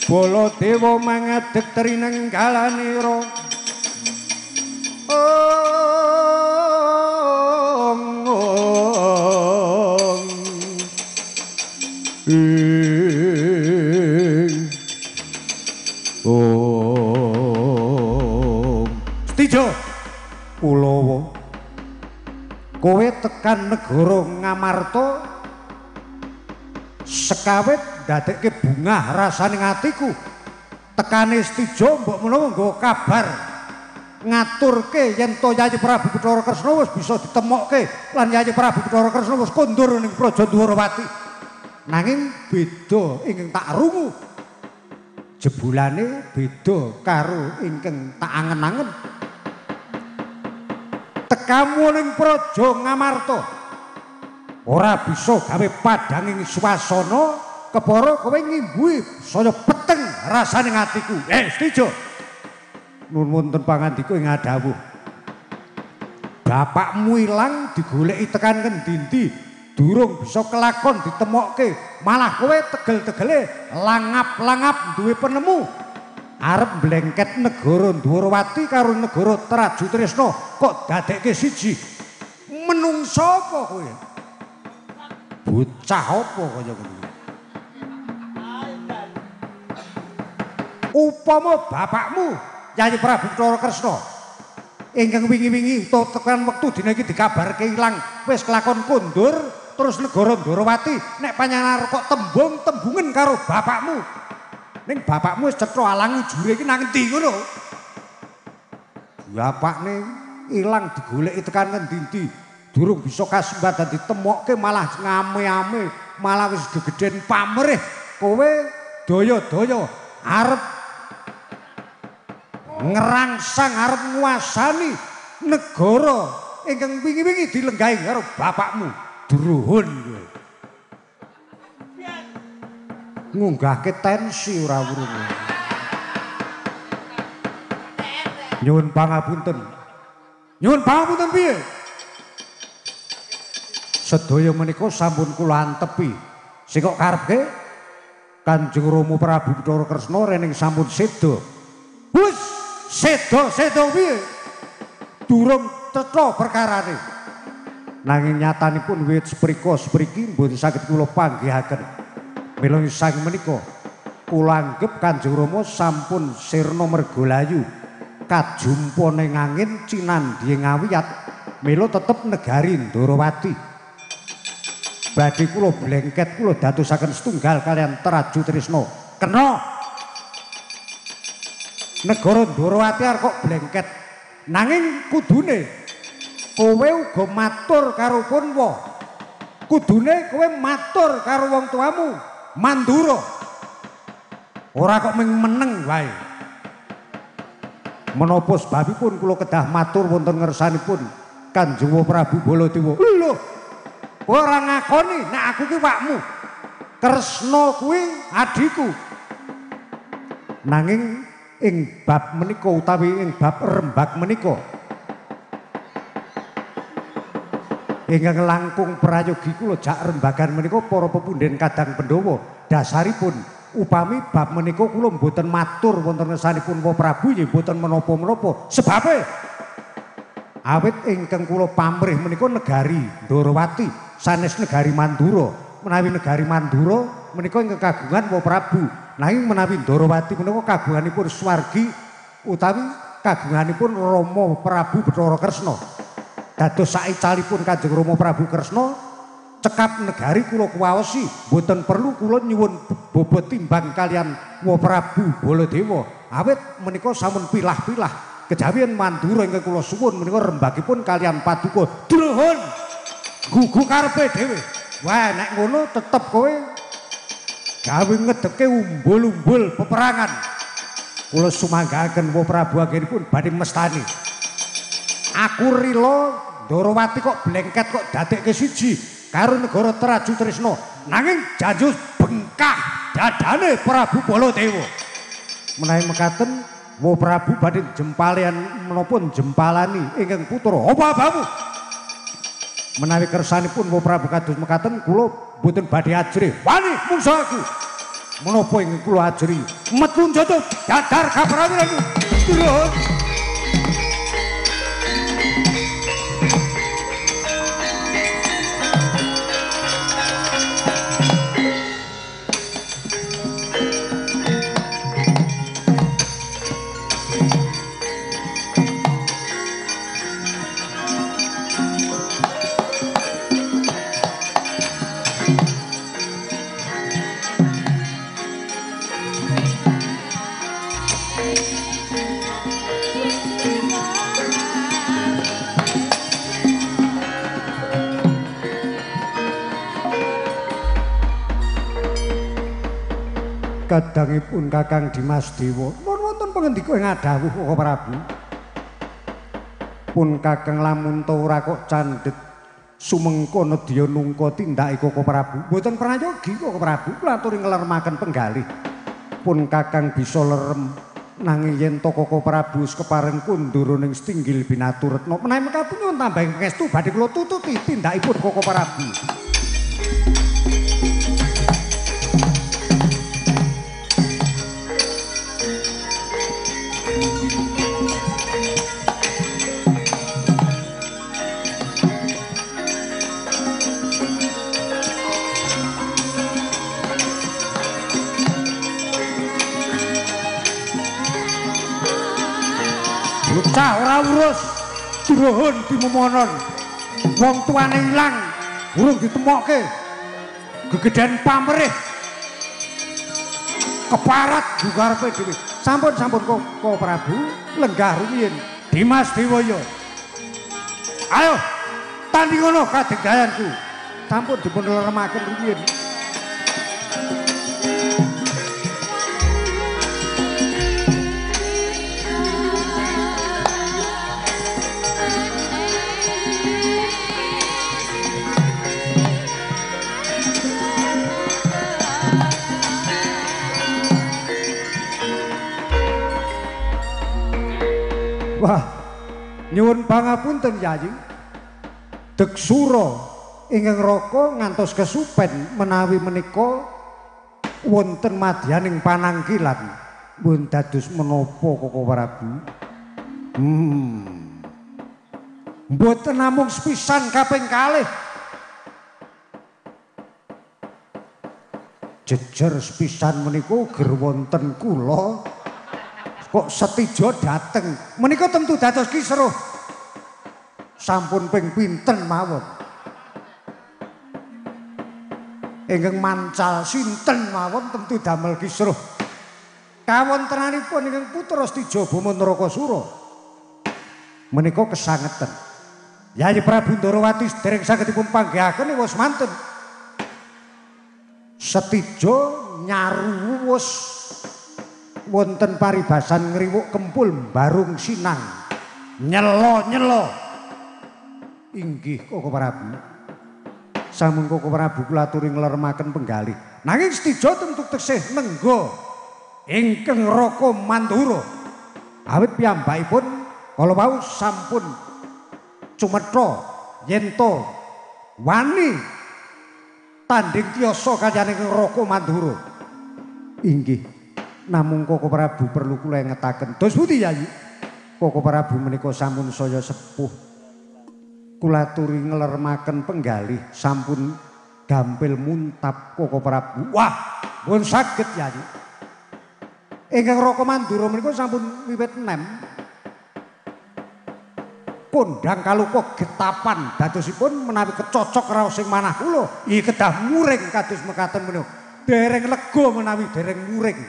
Baladewa mangadeg trinenggalanira. Ong ong ing ong. Setijo Kulawa, kowe tekan negara Ngamarta sekawit ndadekke bungah rasane atiku. Tekane Setijo mbok menawa nggawa kabar ngaturke yen to Yayi Prabu Bathara Kresna wis bisa ditemokke lan Yayi Prabu Bathara Kresna wis kondur ning Praja Dwarawati. Nanging beda ingkang tak rungu, jebulane beda karo ingkang tak angen-angen. Tekamu ning Praja Ngamarta ora bisa gawe padhanging swasana, kepara kowe ngimbuhi saya peteng rasane atiku. Setijo, nuwun wonten pangandika ing adawuh. Bapakmu ilang digoleki tekan ngendi-endi, durung bisa kelakon ditemokke, malah kowe tegel-tegele langap-langap duwe penemu. Arep mblengket negara Dwarawati karo negara Traju Tresna kok dadekke siji. Menungso apa kowe? Bocah apa kaya ngono? Upama bapakmu Yayi Prabu Bathara Kresna ingkang wingi-wingi utawa tekan wektu dina iki dikabarke ilang wis kelakon kondur terus negara Dwarawati, nek panjenengan kok tembung-tembungen karo bapakmu, ning bapakmu wis cetha alang ujure iki nang endi ngono. Bapakne ilang digoleki tekan ngendi-endi, durung bisa kasembadan ditemokke malah ngame-ame, malah wis gegeden pamrih. Kowe daya-daya arep ngrangsang, arep nguasani negara ingkang wingi-wingi dilenggahi karo bapakmu. Druhun kowe. Ngunggahke tensi ora wurung. Nyuwun pangapunten. Nyuwun pangapunten piye? Sedaya menika sampun kula antepi. Sing kok karepke Kanjeng Rama Prabu Bathara Kresna rening sampun seda. Wis seda-seda piye? Durung cetha perkarane. Nanging nyatanipun wit seprika sepriki mboten saged kula panggihaken. Mila sang menika kula anggep Kanjeng Rama sampun sirna mergolayu kajumpa ning angin cinandhi ngawiyat, mila tetep negari Ndorowati. Badhe kula blengket kula dadosaken setunggal kalian Traju Tresna. Kena negara Ndorowati arep kok blengket, nanging kudune kowe uga matur karo Punwa, kudune kowe matur karo wong tuamu Mandura, ora kok mung meneng wae. Menapa sebabipun kula kedah matur wonten ngersanipun Kanjeng Prabu Baladewa? Lho, kowe ora ngakoni nek aku ki wakmu, Kresna kuwi adhiku. Nanging ing bab menika utawi ing bab rembag menika ingkang langkung prayogi kula jak rembagan menika para pepundhen kadang Pandhawa, dasaripun upami bab menika kula mboten matur wonten ngersanipun Wa Prabu nggih mboten menapa-menapa, sebabe awit ingkang kula pamrih menika negari Ndorowati sanes negari Mandura. Menawi negari Mandura menika ingkang kagungan Wa Prabu, nanging menawi Ndorowati menika kagunganipun swargi utawi kagunganipun Rama Prabu Bathara Kresna. Dados saicalipun Kanjeng Rama Prabu Kresna cekap negari kula kuwaosi, mboten perlu kula nyuwun bobot timbang kalian Wa Prabu Baladewa. Awit menika sampun pilah-pilah kejawian Mandura ingkang kula suwun menika rembagipun kalian paduka. Druhun gugu karepe dhewe. Wah, nek ngono tetep kowe gawe ngedeke umbul-umbul peperangan. Kula sumanggaaken Wa Prabu anggenipun badhe mestani. Aku rila Ndorowati kok blengket kok dadekke siji karo negara Traju Tresna, nanging janjus bengkah dadane Prabu Baladewa. Menawi mekaten Wa Prabu badhe jempalian menapa jempalani ingkang putra apa abamu? Menawi kersanipun Wa Prabu kados mekaten kula mboten badhe ajrih. Wani mungsa aku. Menapa ing kula ajri metu njajah dadar kaprawiran. Turun. Kadangipun Kakang Dimas Dewa mun wonten pangendika ing adhawuh Koko Prabu. Pun Kakang lamun ta ora kok candhet sumengko nedya nungka tindake Koko Prabu. Mboten prayogi Koko Prabu, kula aturi ngleremaken penggalih. Pun Kakang bisa lerem nanging yen ta Koko Prabu wis kepareng kundur ning setinggil binaturetna. Menawi mekaten nyuwun tambahing pangestu badhe kula tututi tindakipun Koko Prabu. Bocah ora urus druhun dimumonon. Wong tuane ilang, urung ditemokke. Gegedhen pamrih. Keparat karepe dhewe. Sampun-sampun Koko Prabu lenggah rumiyin Dimas Dewaya. Ayo tandingono kadenggayanku. Sampun dipun leremaken rumiyin. Wah, nyuwun pangapunten Yayi. Deksura ingkang raka ngantos kesupen menawi menika wonten madyaning panangkilan. Mbun dados menapa Koko Prabu? Mboten namung sepisan kaping kalih. Jejer sepisan menika uger wonten kula. Kok setijo dateng menika tentu dados kisruh. Sampun ping pinten mawon ingkang mancal sinten mawon tentu damel kisruh. Kawontenanipun ingkang putra Setija Bama Narakasura menika kesangeten. Yayi Prabu Ndorowati sedereng saged dipun panggihaken wis mantun. Setija nyaruwus wonten paribasan ngriwuk kempul barung sinang nyelo-nyelo. Inggih Koko Prabu. Sampun Koko Prabu kula aturi ngleremaken penggalih. Nanging Setija tentu tesih nengga ingkang Raka Mandura. Awit piyambakipun kala wau sampun cumetha yen to wani tanding tiyasa kaliyan ingkang Raka Mandura. Inggih. Namung Koko Prabu perlu kula ngetaken. Dos pundi Yayi? Koko Prabu menika sampun saya sepuh. Kula aturi ngleremaken penggalih sampun gampil muntap Koko Prabu. Wah, pun saged Yayi. Ingkang Raka Mandura menika sampun wiwit nem. Kondang kaluka getapan dadosipun menawi kecocok raos sing manah kula, iki kedah muring kados mekaten menika. Dereng lega menawi dereng muring.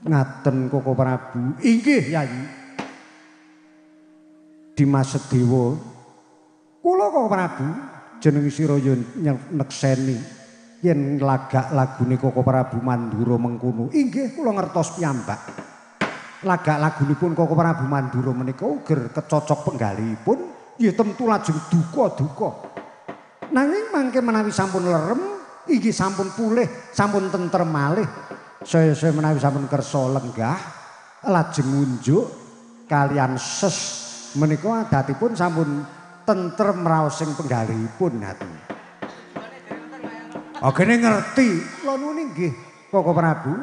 Ngaten Koko Prabu. Inggih Yayi. Dimas Sedewa. Kula Koko Prabu jeneng sira yo nekseni yen lagak lagune Koko Prabu Mandura mengkono. Inggih kula ngertos piyambak. Lagak lagunipun Koko Prabu Mandura menika uger kecocok penggalihipun ya tentu lajeng duka-duka. Nanging mangke menawi sampun lerem, inggih sampun pulih, sampun tentrem malih. Saya-saya menawi sampun kersa lenggah lajeng ngunjuk kalian ses menika adatipun sampun tentrem raos sing penggalihipun ngaten. Agene ngerti. Kula nuwun inggih Koko Prabu.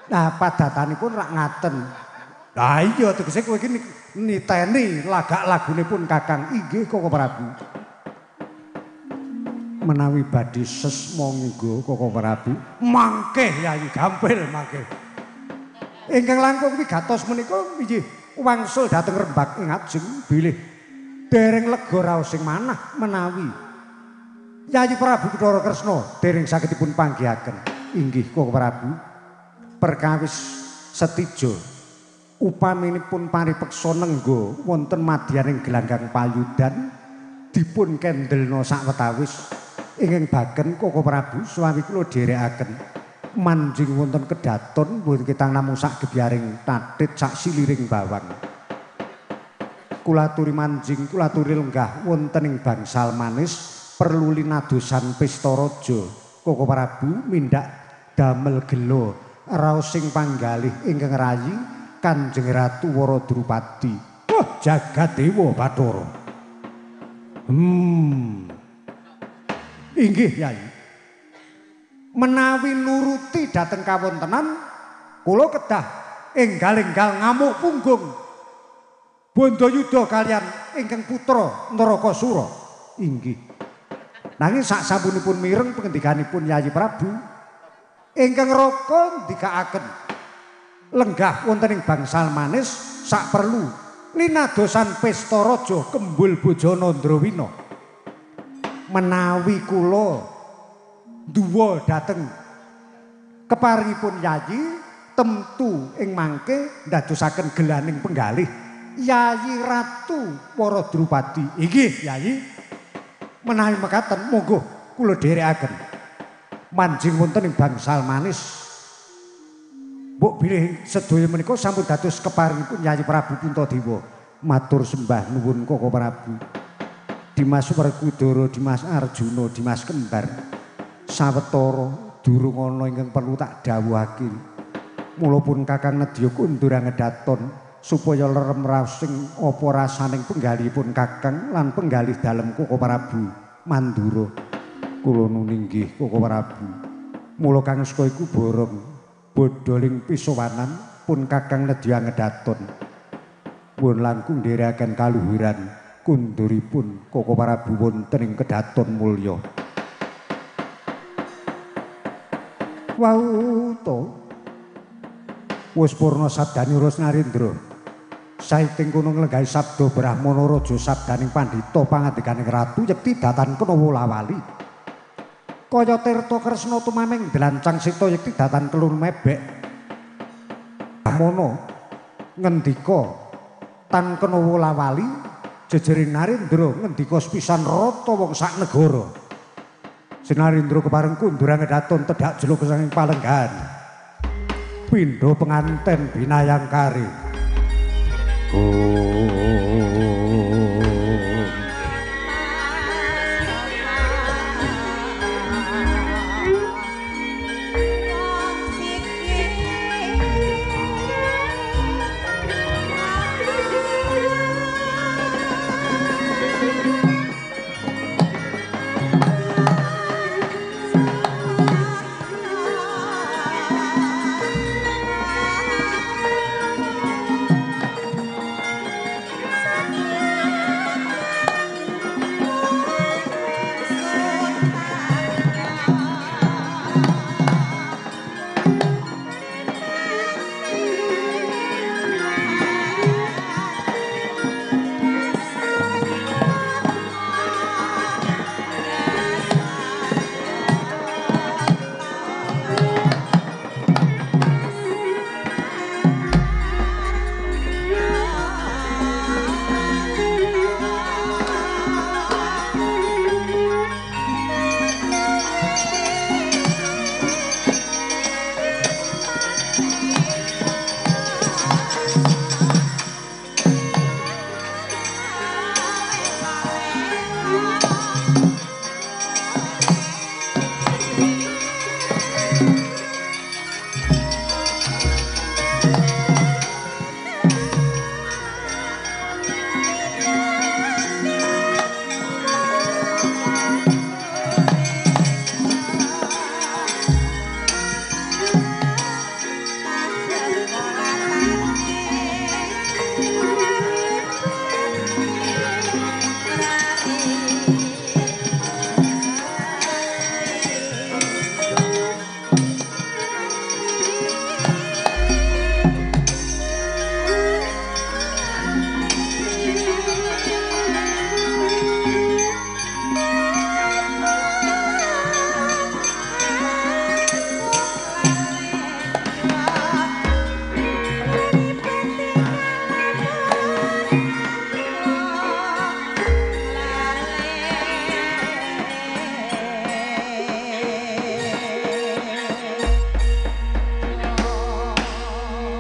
Nah padatanipun rak ngaten. Lah iya tegese kowe iki niteni lagak lagunipun Kakang. Inggih Koko Prabu. Menawi badhe ses monggo Koko Prabu. Mangke Yayi Gampil mangke. Ingkang langkung wigatos menika inggih wangsul dhateng rembag ing ajeng bilih dereng lega raos sing manah menawi Yayi Prabu Bathara Kresna dereng sagedipun panggihaken. Inggih Koko Prabu. Perkawis setija upaminipun paripeksa nengga wonten madyaning gelanggang payudan dipun kendelna sawetawis ingkang baken Koko Prabu suami kula dherekaken manjing wonten kedaton mboten ketang namung sak gebyaring tathit sak siliring bawang. Kula aturi manjing, kula aturi lenggah wonten ing bangsal manis perlu linadosan pesta raja. Koko Prabu mindak damel gela raos sing panggalih ingkang rayi Kanjeng Ratu Wara Drupadi. Wah, jagat dewa Bathara. Inggih Yayi. Menawi nuruti dhateng kawontenan kula kedah enggal-enggal ngamuk punggung Bandayuda kalian ingkang putra Narakasura. Inggih. Nanging sak sampunipun mireng pengendikanipun Yayi Prabu ingkang raka ndikaaken lenggah wonten ing bangsal manis sak perlu linadosan pesta raja kembul bojana Ndrawina. Menawi kula duwa dhateng keparingipun Yayi temtu ing mangke ndadosaken gelaning penggalih Yayi Ratu Wara Drupadi. Inggih Yayi. Menawi mekaten monggo kula dherekaken manjing wonten ing bangsal manis. Mbok bilih sedaya menika sampun dados keparingipun Yayi Prabu Puntadewa. Matur sembah nuwun Koko Prabu. Dimas Werkudara, Dimas Arjuna, Dimas Kembar. Sawetara durung ana ingkang perlu tak dawuhake. Mula pun Kakang nedya kundur angedaton supaya lerem raos sing apa rasaning penggalihipun Kakang lan penggalih dalem Koko Prabu Mandura. Kula nuwun inggih Koko Prabu. Mula kang saka iku borong bodholing pisowanan pun Kakang nedya angedaton. Pun langkung nderekaken kaluhuran kunduripun Koko Prabu wonten ing kedaton mulya. Wau to wis purna sabdane Urus Narendra. Saiting kono nglenggahi sabda Brahmana raja sabdaning pandhita pangandikaning ratu yekti datan kena wolawali. Kaya tirta Kresna tumaming dlancang sita yekti datan kelun mebek. Brahmana ngendika tan kena wolawali jejering Narendra ngendika sepisan rata wong sak negara. Sinarendra kepareng kundur angedaton tedhak jelo saking palenggahan. Pindha penganten binayangkari. Oh.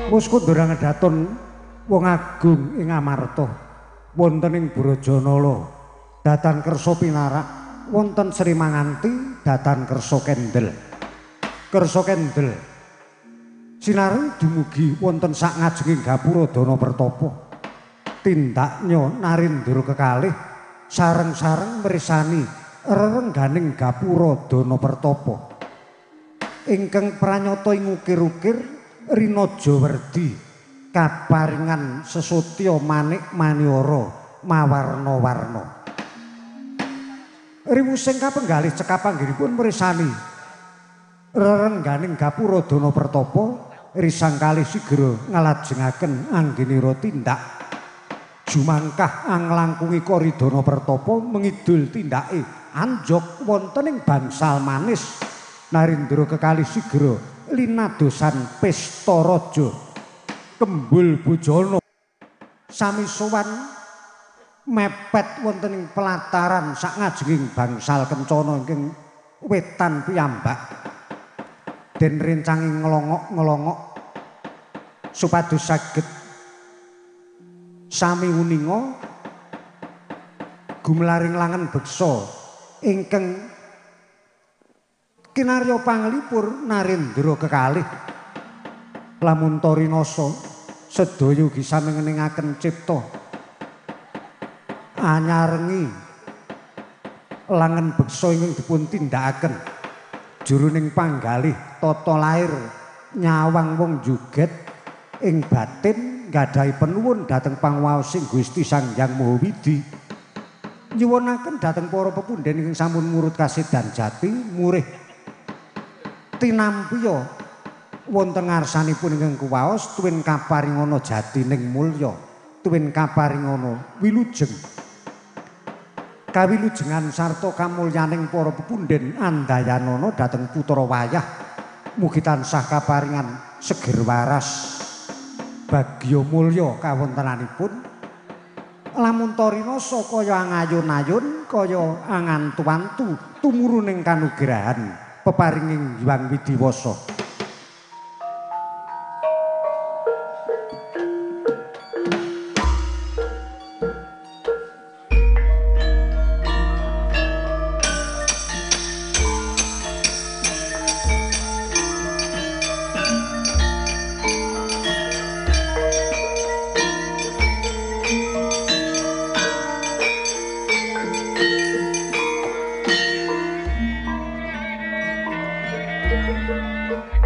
Muskundha ngedaton wong agung ing Amarta wonten ing Brajanala datan kersa pinarak wonten Sri Manganti datan kersa kendel. Kersa kendel sinareng dumugi wonten sak ngajenging gapura Dana Pertapa. Tindaknya Narendra kekalih sareng-sareng mrisani rerengganing gapura Dana Pertapa. Ingkang pranyata ing ukir-ukir Rinaja Werdi kaparingan sesotya manik maniara mawarna-warna. Riwusing kapenggalih cekap anggenipun mrisani rerengganing gapura Dana Pertapa risang kalih sigra nglajengaken anggenira tindak jumangkah anglangkungi Koridana Pertapa mengidul tindake anjog wonten ing bangsal manis. Narendra kekalih sigra linadosan pesta raja kembul bojana sami sowan mepet wonten ing pelataran sak ngajenging bangsal kencana ingkang wetan piyambak den rencangi nglongok-nglongok supados saged sami uninga gumlaring langen beksa ingkang kinarya panglipur Narendra kekalih. Lamun tarinasa sedaya ugi sami ngeningaken cipta anyarengi langen beksa ingkang dipun tindakaken jroning panggalih tata lair nyawang wong joget ing batin nggadahi penuwun dhateng panguwaosing Gusti Sang Hyang Maha Widhi. Nyuwunaken dhateng para pepundhen ingkang sampun murut kasedan jati murih tinampiya wonten ngarsanipun ingkang kuwaos tuwin kaparingana jatining mulya, tuwin kaparingana wilujeng. Kawilujengan sarta kamulyaning para pepundhen andayanana dhateng putra wayah mugi tansah kaparingan seger waras bagya mulya kawontenanipun. Lamun tarinasa kaya angayun-ayun kaya angantu-antu tumuruning kanugrahan peparinging Hyang Widiwasa. Thank you.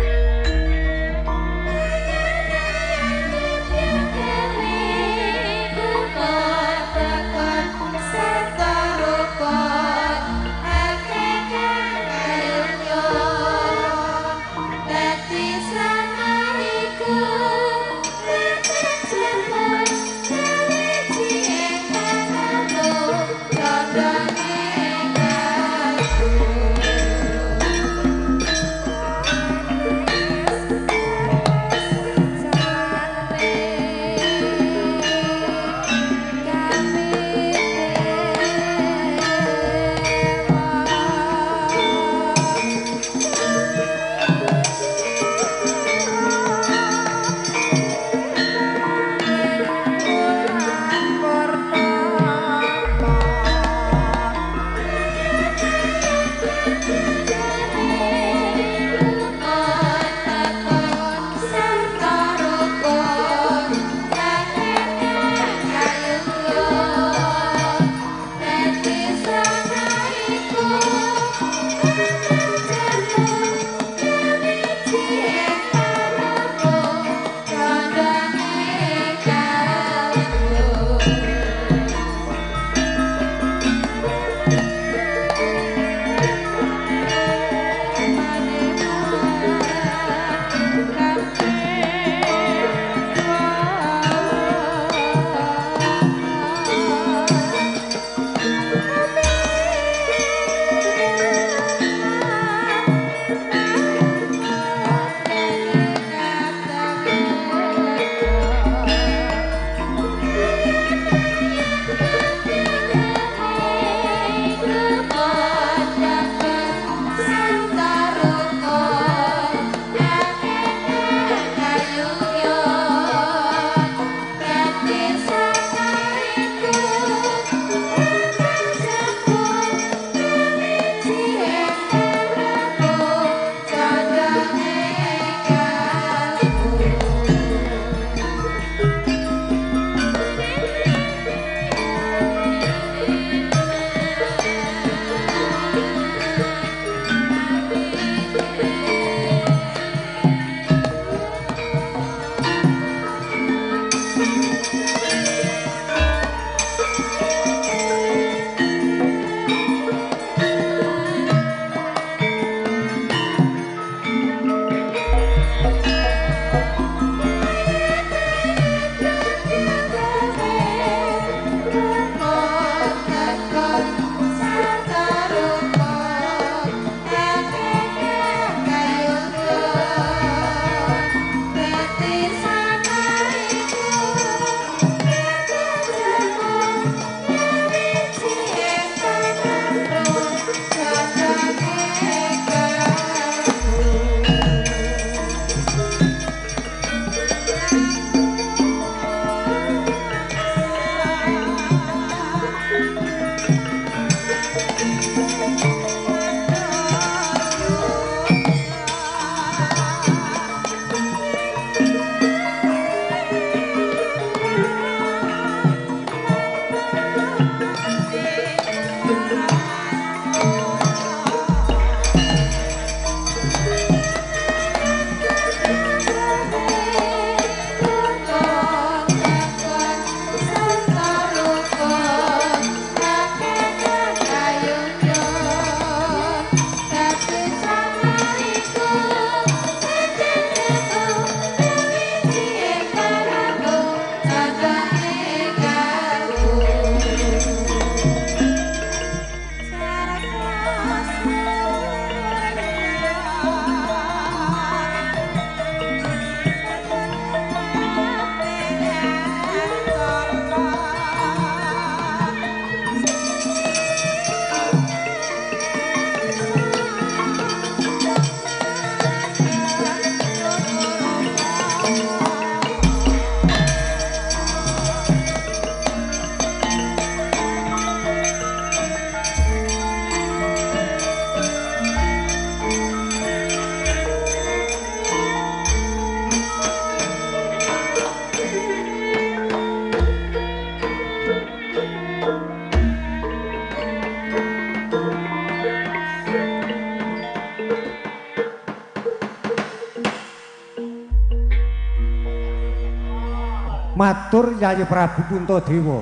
Matur Yayi Prabu Puntadewa.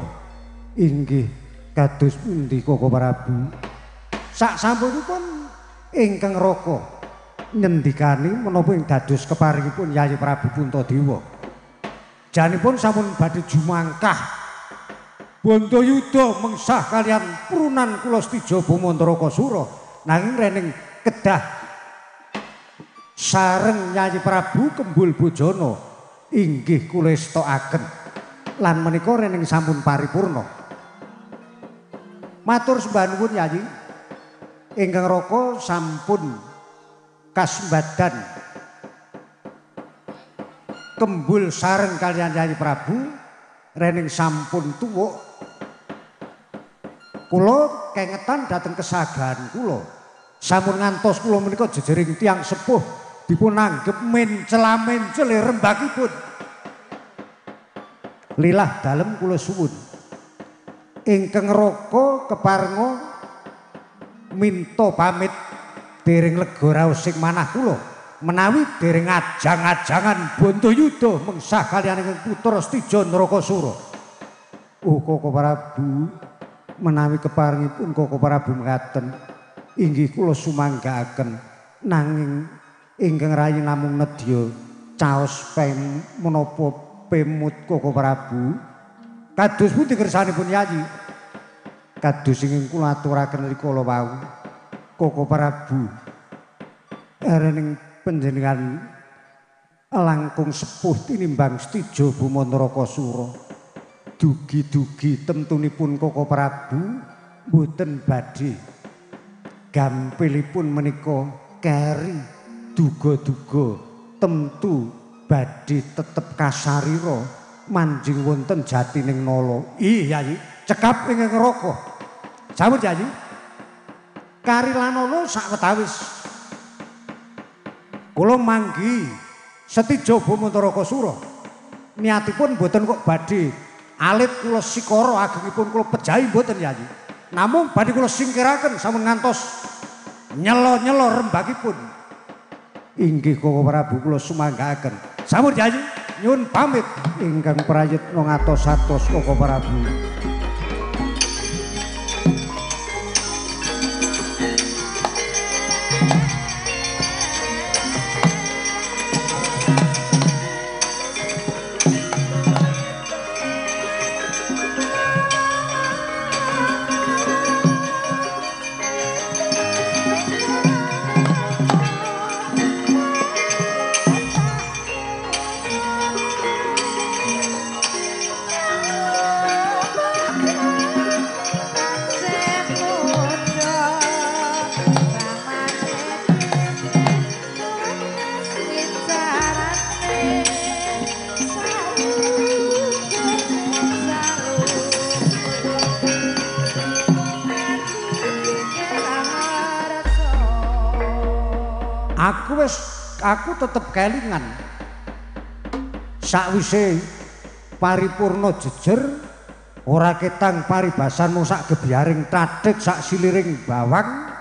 Inggih kados pundi Koko Prabu? Sak sampunipun ingkang Raka nyendikani menapa ing dados keparingipun Yayi Prabu Puntadewa. Janipun sampun badhe jumangkah Bantayuda mengsah kalian prunan kula Setija Bama Narakasura, nanging rening kedah sareng Yayi Prabu Kembul Bojana inggih kula estokaken lan menika rening sampun paripurna. Matur sembah nuwun Yayi, ingkang Raka sampun kasembadan kembul sareng kalian Yayi Prabu rening sampun tuwuk. Kula kengetan dhateng kesagahan kula. Sampun ngantos kula menika jejering tiyang sepuh dipun anggep mencela-mencele rembakipun. Lilah dalem kula suwun. Ingkang Raka keparenga minta pamit dereng lega raos sing manah kula menawi dereng ajang-ajangan Bantayuda mengsah kaliyan ingkang putra Setija Narakasura. Oh Koko Prabu, menawi keparingipun Koko Prabu mekaten inggih kula sumanggaaken, nanging ingkang rayi namung nedya caos menapa pemut Koko Prabu. Kados pundi kersanipun Yayi? Kados ingkang kula aturaken rikala wau Koko Prabu, rening panjenengan langkung sepuh tinimbang Setija Bama Narakasura. Dugi-dugi temtunipun Koko Prabu mboten badhe gampilipun menika keri, duga-duga temtu badhe tetep kasarira manjing wonten jatining nala. Ih Yayi, cekap ingkang Raka. Sampun Yayi. Karilanana sawetawis kula manggi Setija Bama Narakasura. Niatipun mboten kok badhe alit kula sikara agengipun kula pejahi mboten Yayi. Namung badhe kula singkiraken sampun ngantos nyelo-nyelo rembakipun. Inggih Koko Prabu kula sumanggaaken. Sampun Yayi, nyuwun pamit ingkang prayitna ngatos-atos Koko Prabu. Aku tetep kelingan sakwise paripurna jejer ora ketang paribasanmu sak gebyaring tathik sak siliring bawang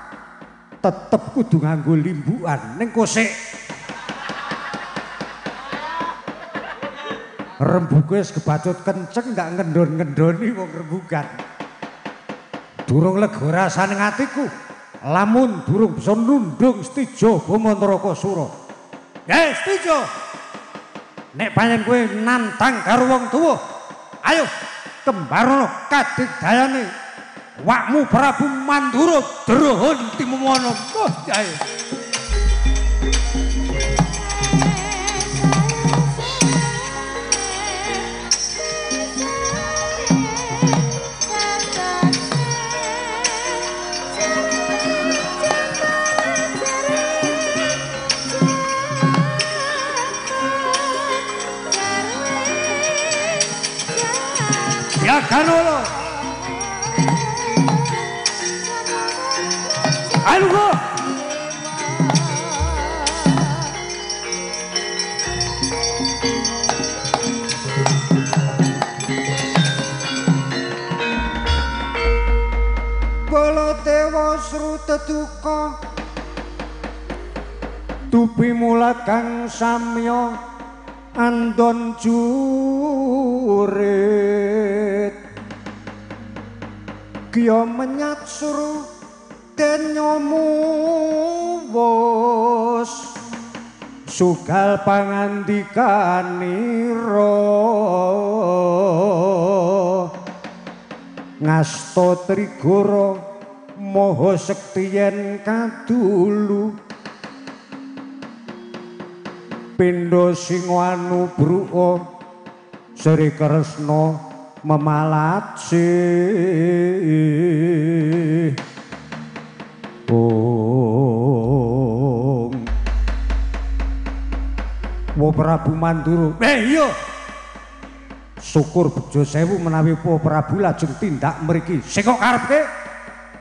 tetep kudu nganggo limbukan ning kosek rembuke wis kebacut kenceng gak ngendon-ngendoni wong rembugan. Durung lega rasane atiku lamun durung bisa nundung Setija Bama Narakasura. Setija, nek pancen kowe nantang karo wong tuwa, ayo kembarono kadigdayane wakmu Prabu Mandura Drohon Timuwana. Oh, ayo. Kanolo. Ayo go. Baladewa sruteduka tupi mula kang samya andon jurit kya menyat suru denyo muwus sugal pangandikanira ngasta trigara maha sekti yen kadulu pindha singa anubruka Sri Kresna memalaci. Ong Wa Prabu Mandura. Iya. Syukur bejo sewu menawi Wa Prabu lajeng tindak mriki. Sing kok karepke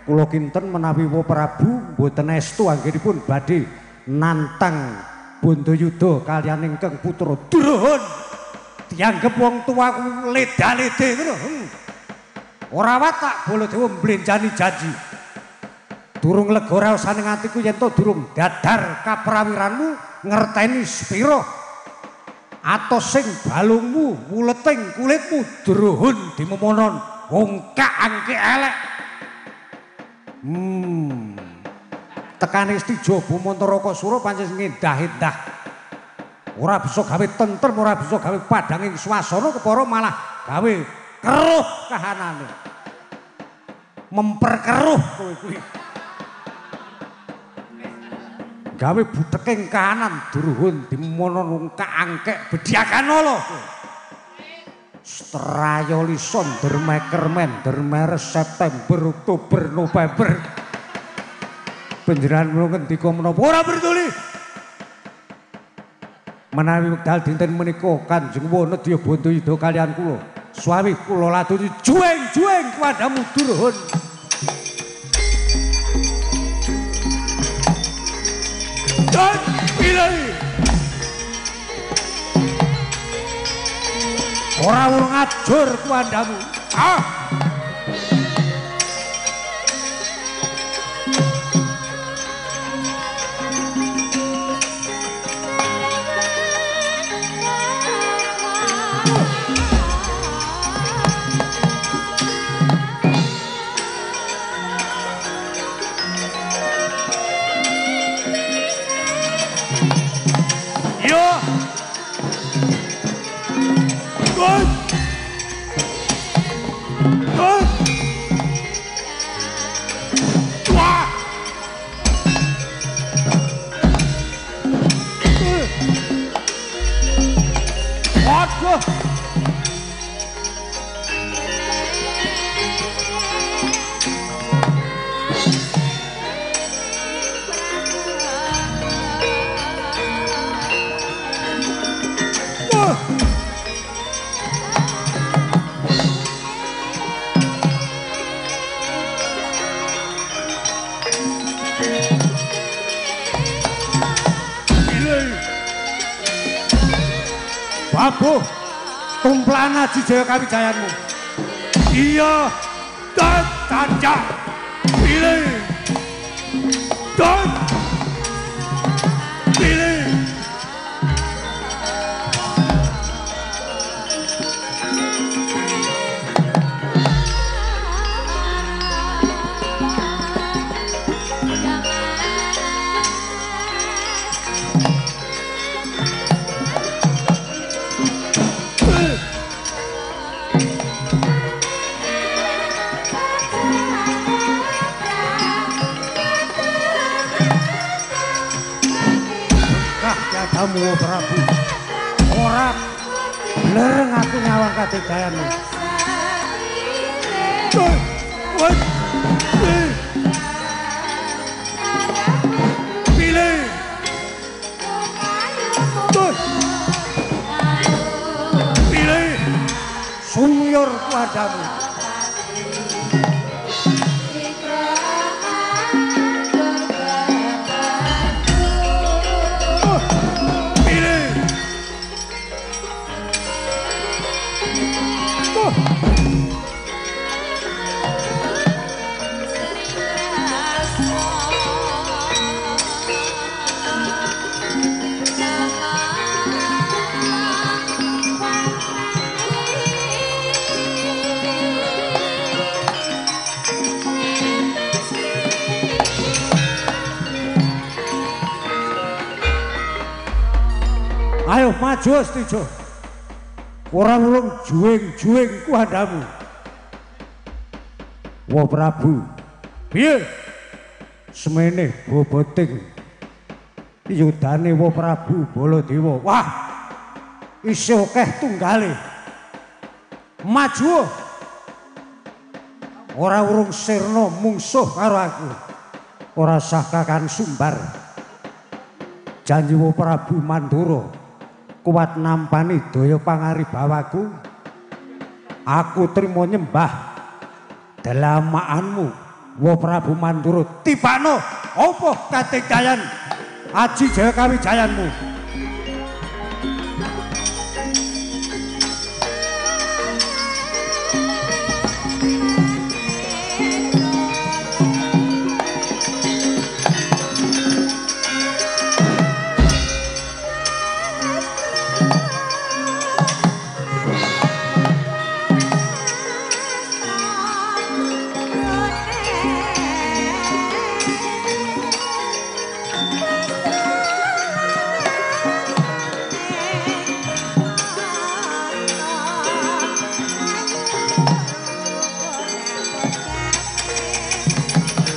kula kinten menawi Wa Prabu mboten estu anggenipun badhe nantang Bantayuda kaliyan ingkang putra Durhun. Dianggep wong tuaku leda-lede ngono. Ora watak Baladewa mblenjani janji. Durung lega raosane atiku yen to durung dadar kaprawiranmu ngerteni sepira atos sing balungmu wuleting kulitmu Durhun dimemonon ongkak angke elek. Tekane Stijo Bumantaraka Sura pancen ngendah-endah. Ora bisa gawe tentrem, ora bisa gawe padhanging swasana kepara malah gawe keruh kahanane. Memperkeruh kowe kuwi. Gawe buteking kahanan Durhun dimono ongkak angkek bedyakan lho. Strayolison dermekermen dermeres September Oktober November. Panjenengan mula ngendika menapa ora peduli. Menawi wekdal dinten menika Kanjeng Wanadya Bantayuda kaliyan kula suwi kula laturi jueng-jueng kuwadamu Durhun. Dan pilih. Ora urung ajur kuwadamu. Ah. Babuh, tumplaan Aji Jaya Kawijayanmu. Iya, caca, pilih, dan pilih. Kamu Prabu ora lereng aku nyawang katejayanmu. Pilih. Pilih. Sumyor padamu. Ayo maju Stijo. Ora wurung juwing-juwing kuhandamu. Wa Prabu. Piye? Semene boboting yudane Wa Prabu Baladewa. Wah. Isih akeh tunggale. Maju. Ora urung sirna mungsuh karo aku. Ora sah kakan sumbar. Janji Wa Prabu Mandura kuat nampani daya pangaribawaku. Aku trimo nyembah delamaanmu Wa Prabu Mandura. Tibano apa katinggalan aji jaya kawijayanmu.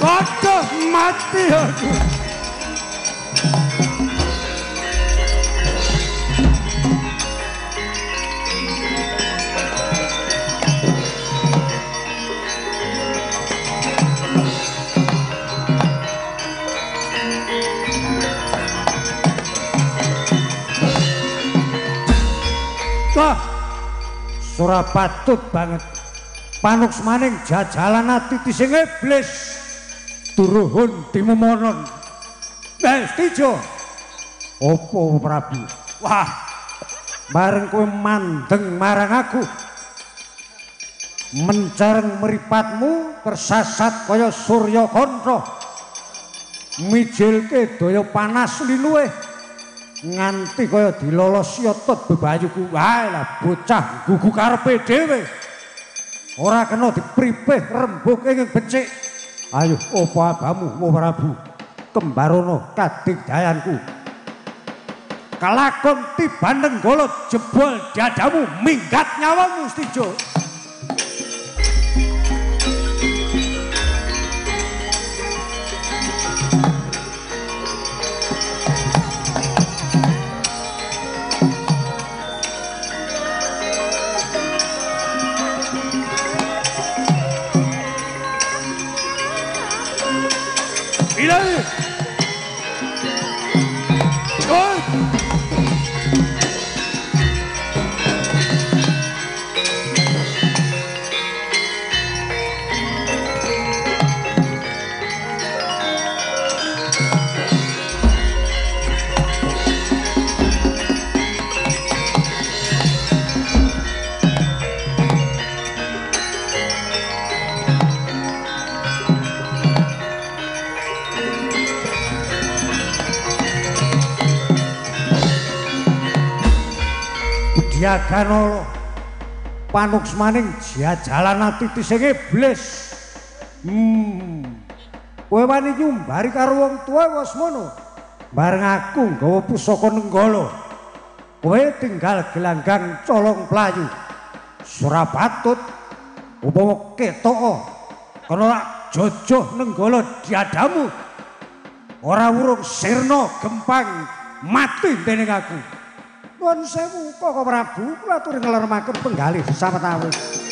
Waduh, mati aku. Wah, ora patut banget. Panuksmaning jajalan ati sing iblis. Turuhun timumonon. Stijo. Opo Prabu? Wah, bareng kowe mandeng marang aku. Mencereng mripatmu tersasat kaya surya kantha. Mijilke daya panas linuwe nganti kaya dilolos yotot bebayuku. Wah, lah bocah gugu karepe dhewe. Ora kena dipripih rembug ing becik. Ayo apa abamu Wa Prabu? Kembarono kadigdayanku. Kelakon tiban nenggala jebol dadamu minggat nyawamu Stijo. İleri! Dur! Jaganala panuksmaning jajalan ati sing iblis. Kowe wani nyumbari karo wong tuwa wis mono. Bareng aku nggawa pusaka Nenggala. Kowe tinggal gelanggang colong playu. Ora patut upama ketok kena lak jojoh Nenggala diadamu. Ora wurung sirna gempang mati dening aku. Nuwun sewu Koko Prabu, kula aturi ngleremaken penggalih sawetawis.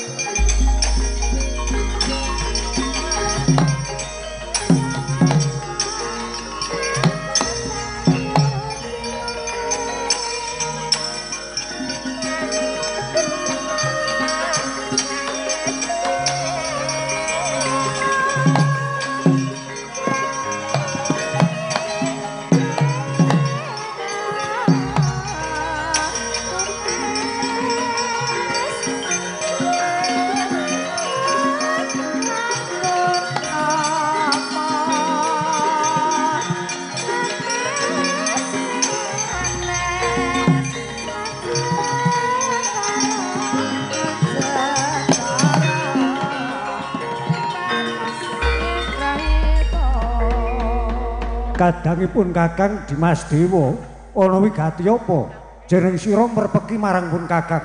Kadangipun Kakang Dimas Dewa ana wigati apa? Jeneng sira merpeki marang pun Kakang.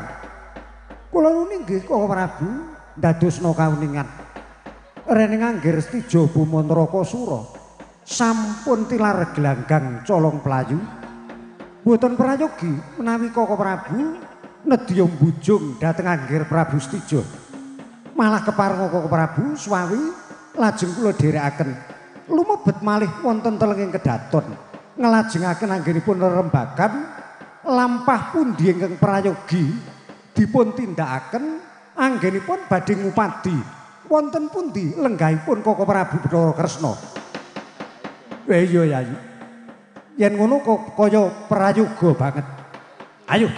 Kula nuwun inggih Kaka Prabu ndadosna kauningan. Rene nganggir Setija Bumantraka Sura sampun tilar gelanggang colong playu. Mboten prayogi menawi Kaka Prabu nedya mbujung dhateng anggir Prabu Setija. Malah keparenga Kaka Prabu suwawi lajeng kula dherekaken lumebet malih wonten telenging kedaton nglajengaken anggenipun rerembagan lampah pundi ingkang prayogi dipun tindakaken anggenipun badhe ngupadi wonten pundi lenggahipun Kaka Prabu Bathara Kresna. Iya Yayi. Yen ngono kaya prayoga banget. Ayo.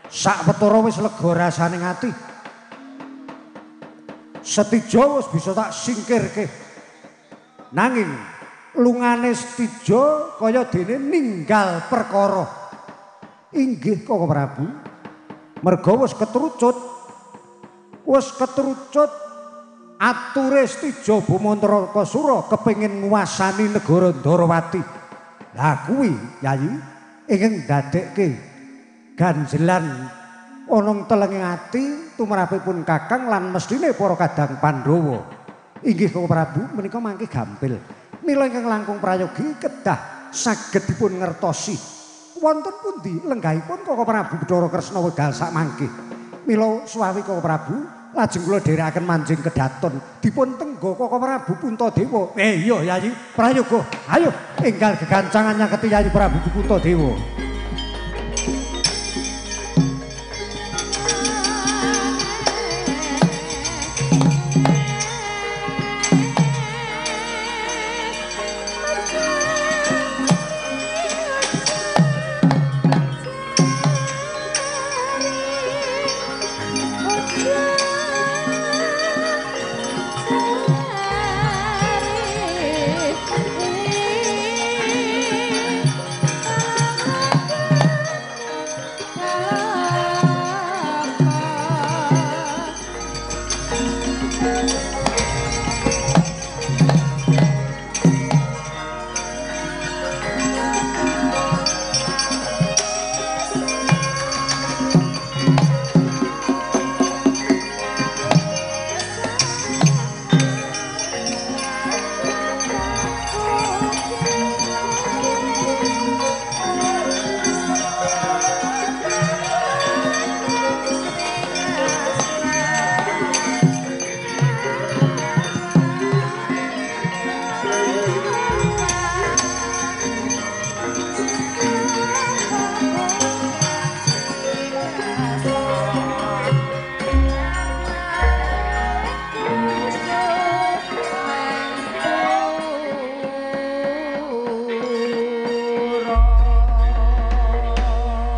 Sawetara wis lega rasane ati. Setija wis bisa tak singkirke. Nanging lungane Setija kaya dene ninggal perkara. Inggih Kaka Prabu. Merga wis ketrucut. Wis ketrucut ature Setija Bumantraka Sura kepengin nguwasani negara Ndorowati. Lah kuwi Yayi ingkang ndadekke ganjelan ana telenging ati tumrapipun Kakang lan mesthine para kadang Pandhawa. Inggih Kaka Prabu menika mangke gampil. Mila ingkang langkung prayogi kedah saged dipun ngertosi wonten pundi lenggahipun Kaka Prabu Bathara Kresna wekdal sakmangke. Mila suwawi Kaka Prabu lajeng kula dherekaken manjing kedaton dipun tengga Kaka Prabu Puntadewa. Iya Yayi prayoga. Ayo enggal gegancangan nyaketi Yayi Prabu Puntadewa.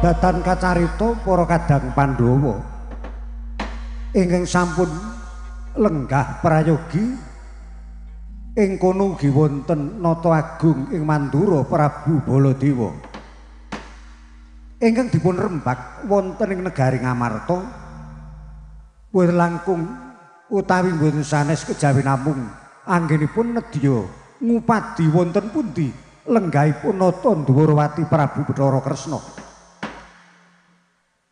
Datan kacarita para kadang Pandhawa ingkang sampun lenggah prayogi ing kono ugi wonten Nata Agung ing Mandura Prabu Baladewa ingkang dipun rembak wonten ing negari Ngamarta boten langkung utawi boten sanes kejawi namung anggenipun nedya ngupadi wonten pundi lenggahipun Nata Ndwarawati Prabu Bathara Kresna.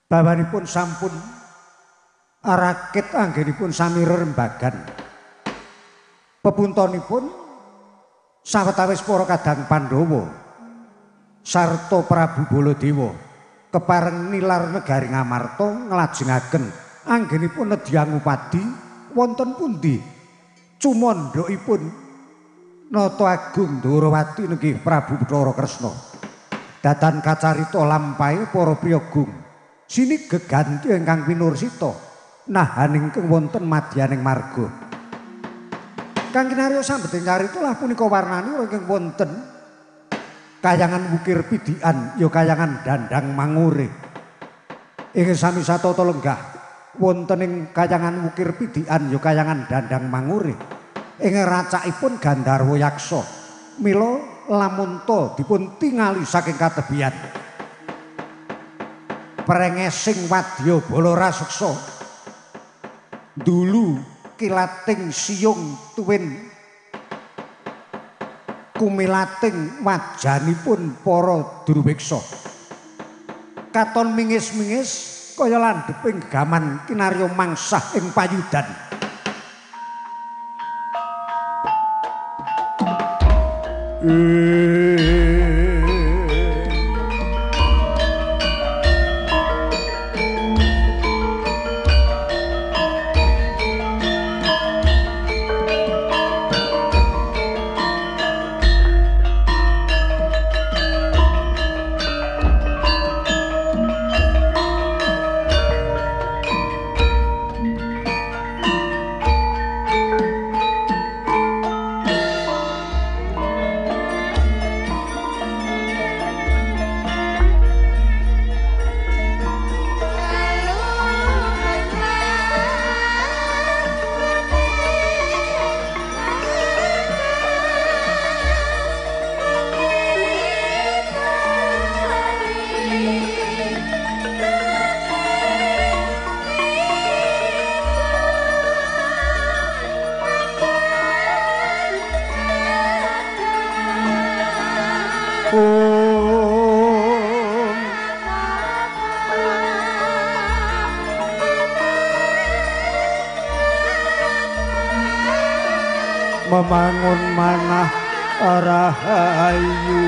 Bawanipun sampun arakit anggenipun sami rerembagan. Pepuntonipun sawetawis para kadang Pandhawa sarta Prabu Baladewa kepareng nilar negari Ngamarta nglajengaken anggenipun nedya ngupadi wonten pundi cumandhakipun Nata Agung Ndwarawati nenggih Prabu Bathara Kresna. Datan kacarita lampahe para priyagung sini geganti ingkang pinursita nahan ingkang wonten madyaning marga. Kang kinarya sambeting carita lah punika warnani ingkang wonten kayangan wukir pidikan ya kayangan dandang mangure. Ingkang sami satata lenggah wonten ing kayangan wukir pidikan ya kayangan dandang mangure. Ing racakipun Gandharwa Yaksa. Mila lamunta dipun tingali saking katebian. Prengesing wadya bala raseksa dulu kilating siung tuwin kumilating wajanipun para durweksa. Katon mingis-mingis kaya landheping gaman kinarya mangsah ing payudan. Memangun manah rahayu.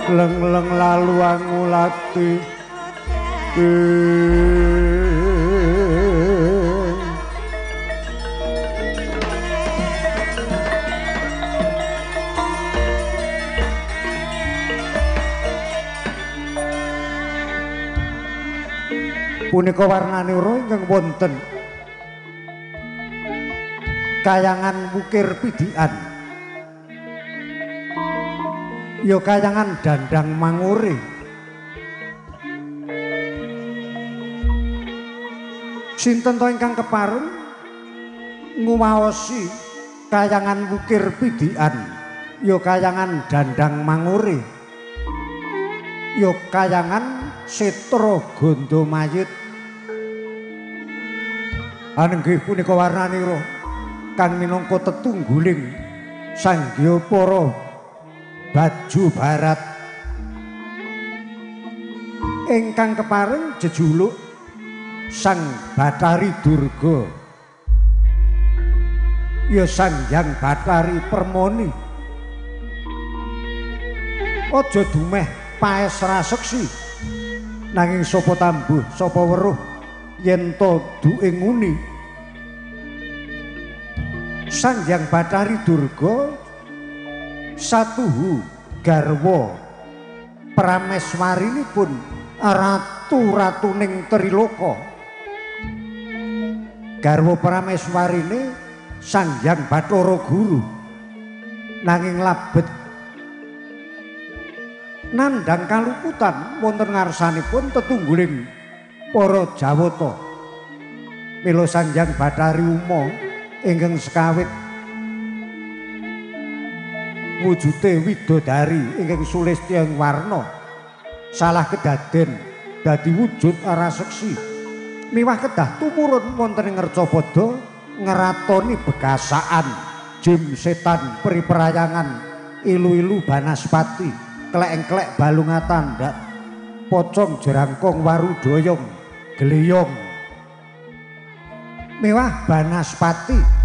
Leng-leng lalu angulati punika warnanira ingkang wonten kayangan wukir pidikan ya kayangan dandang mangure. Sinten to ingkang kepareng nguwaosi kayangan wukir pidikan ya kayangan dandang mangure ya kayangan setra ganda mayit. Anenggih punika warnanira kang minangka tetungguling sangya para baju barat ingkang kepareng jejuluk Sang Bathari Durga ya Sang Hyang Bathari Permoni. Aja dumeh paes raseksi nanging sapa tambuh sapa weruh yen to duke nguni. Sang Hyang Bathari Durga satuhu garwa prameswarinipun ratu-ratuning Triloka. Garwa prameswarine Sang Hyang Bathara Guru nanging labet nandhang kaluputan wonten ngarsanipun tetungguling para Jawata. Mila Sang Hyang Bathari Uma ingkang sekawit wujude widodari ingkang sulistya ing warna salah kedaden dadi wujud raseksi. Miwah kedah tumurun wonten ing Ngercapada ngratoni bekasaan jim setan peri perayangan ilu-ilu banaspati klek-klek balungatan ndak pocong jerangkong warudoyong gleyong miwah banaspati.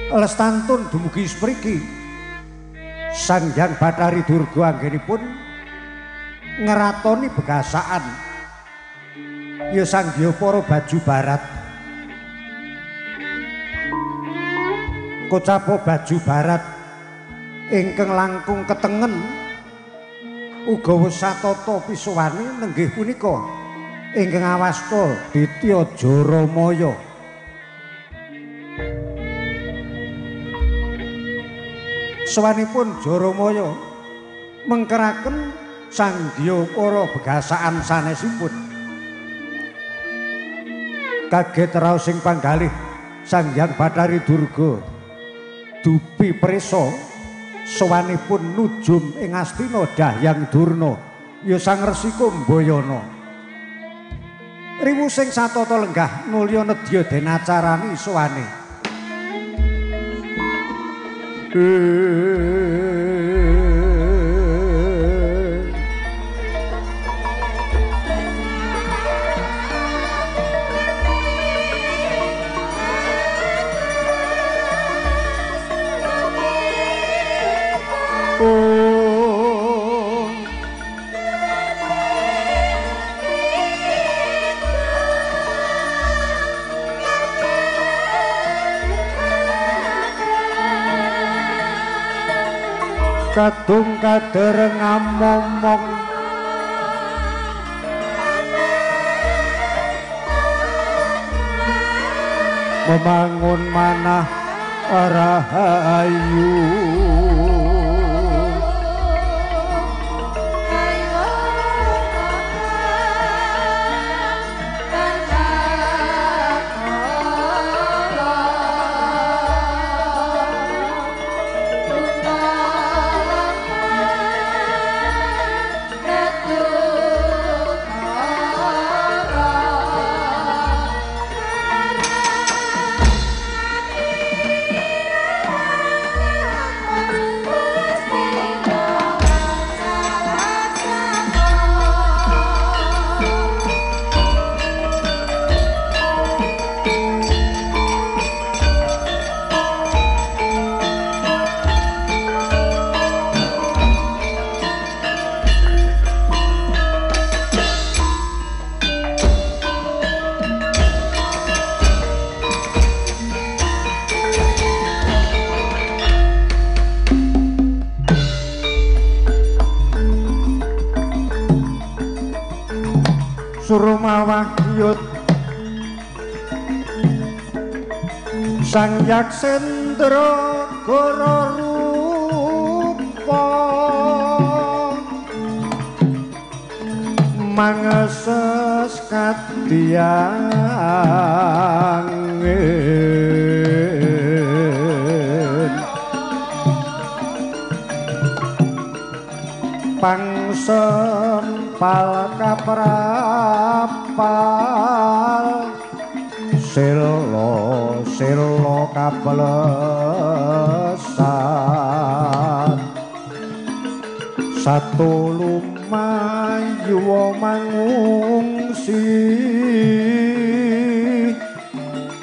Lestantun dumugi spriki Sang Hyang Bathari Durga anggenipun ngratoni bekasaan ya Sang Hyang para baju barat kocapo baju barat ingkang langkung ketengen uga wis satata pisuwane nenggih punika ingkang awasta Ditya Jaramaya. Sowanipun Jaramaya mengkeraken Sang Hyang para begasaan sanesipun. Kaget raos sing panggalih Sang Hyang Bathari Durga dupi prisa sowanipun nujum ing Astina Dahyang Durna ya Sang Resi Kumbayana. Riwu sing satata lenggah nulya nedya den acarani sowane. Kadung kadereng momong memangun manah rahayu. Surumawahyut Sang Yaksendra Goro rupa mangeses kadiyangin pangsempal kaprapal selo selo kaplesat satu lumayu mangungsi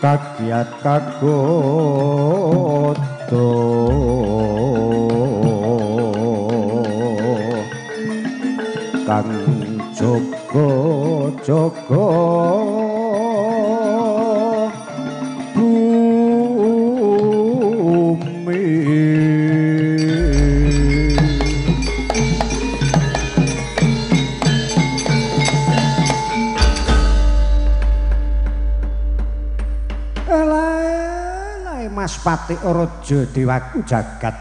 kagiat kagodo kang jaga jaga bumi. Elae Mas Pati Raja Dewaku jagat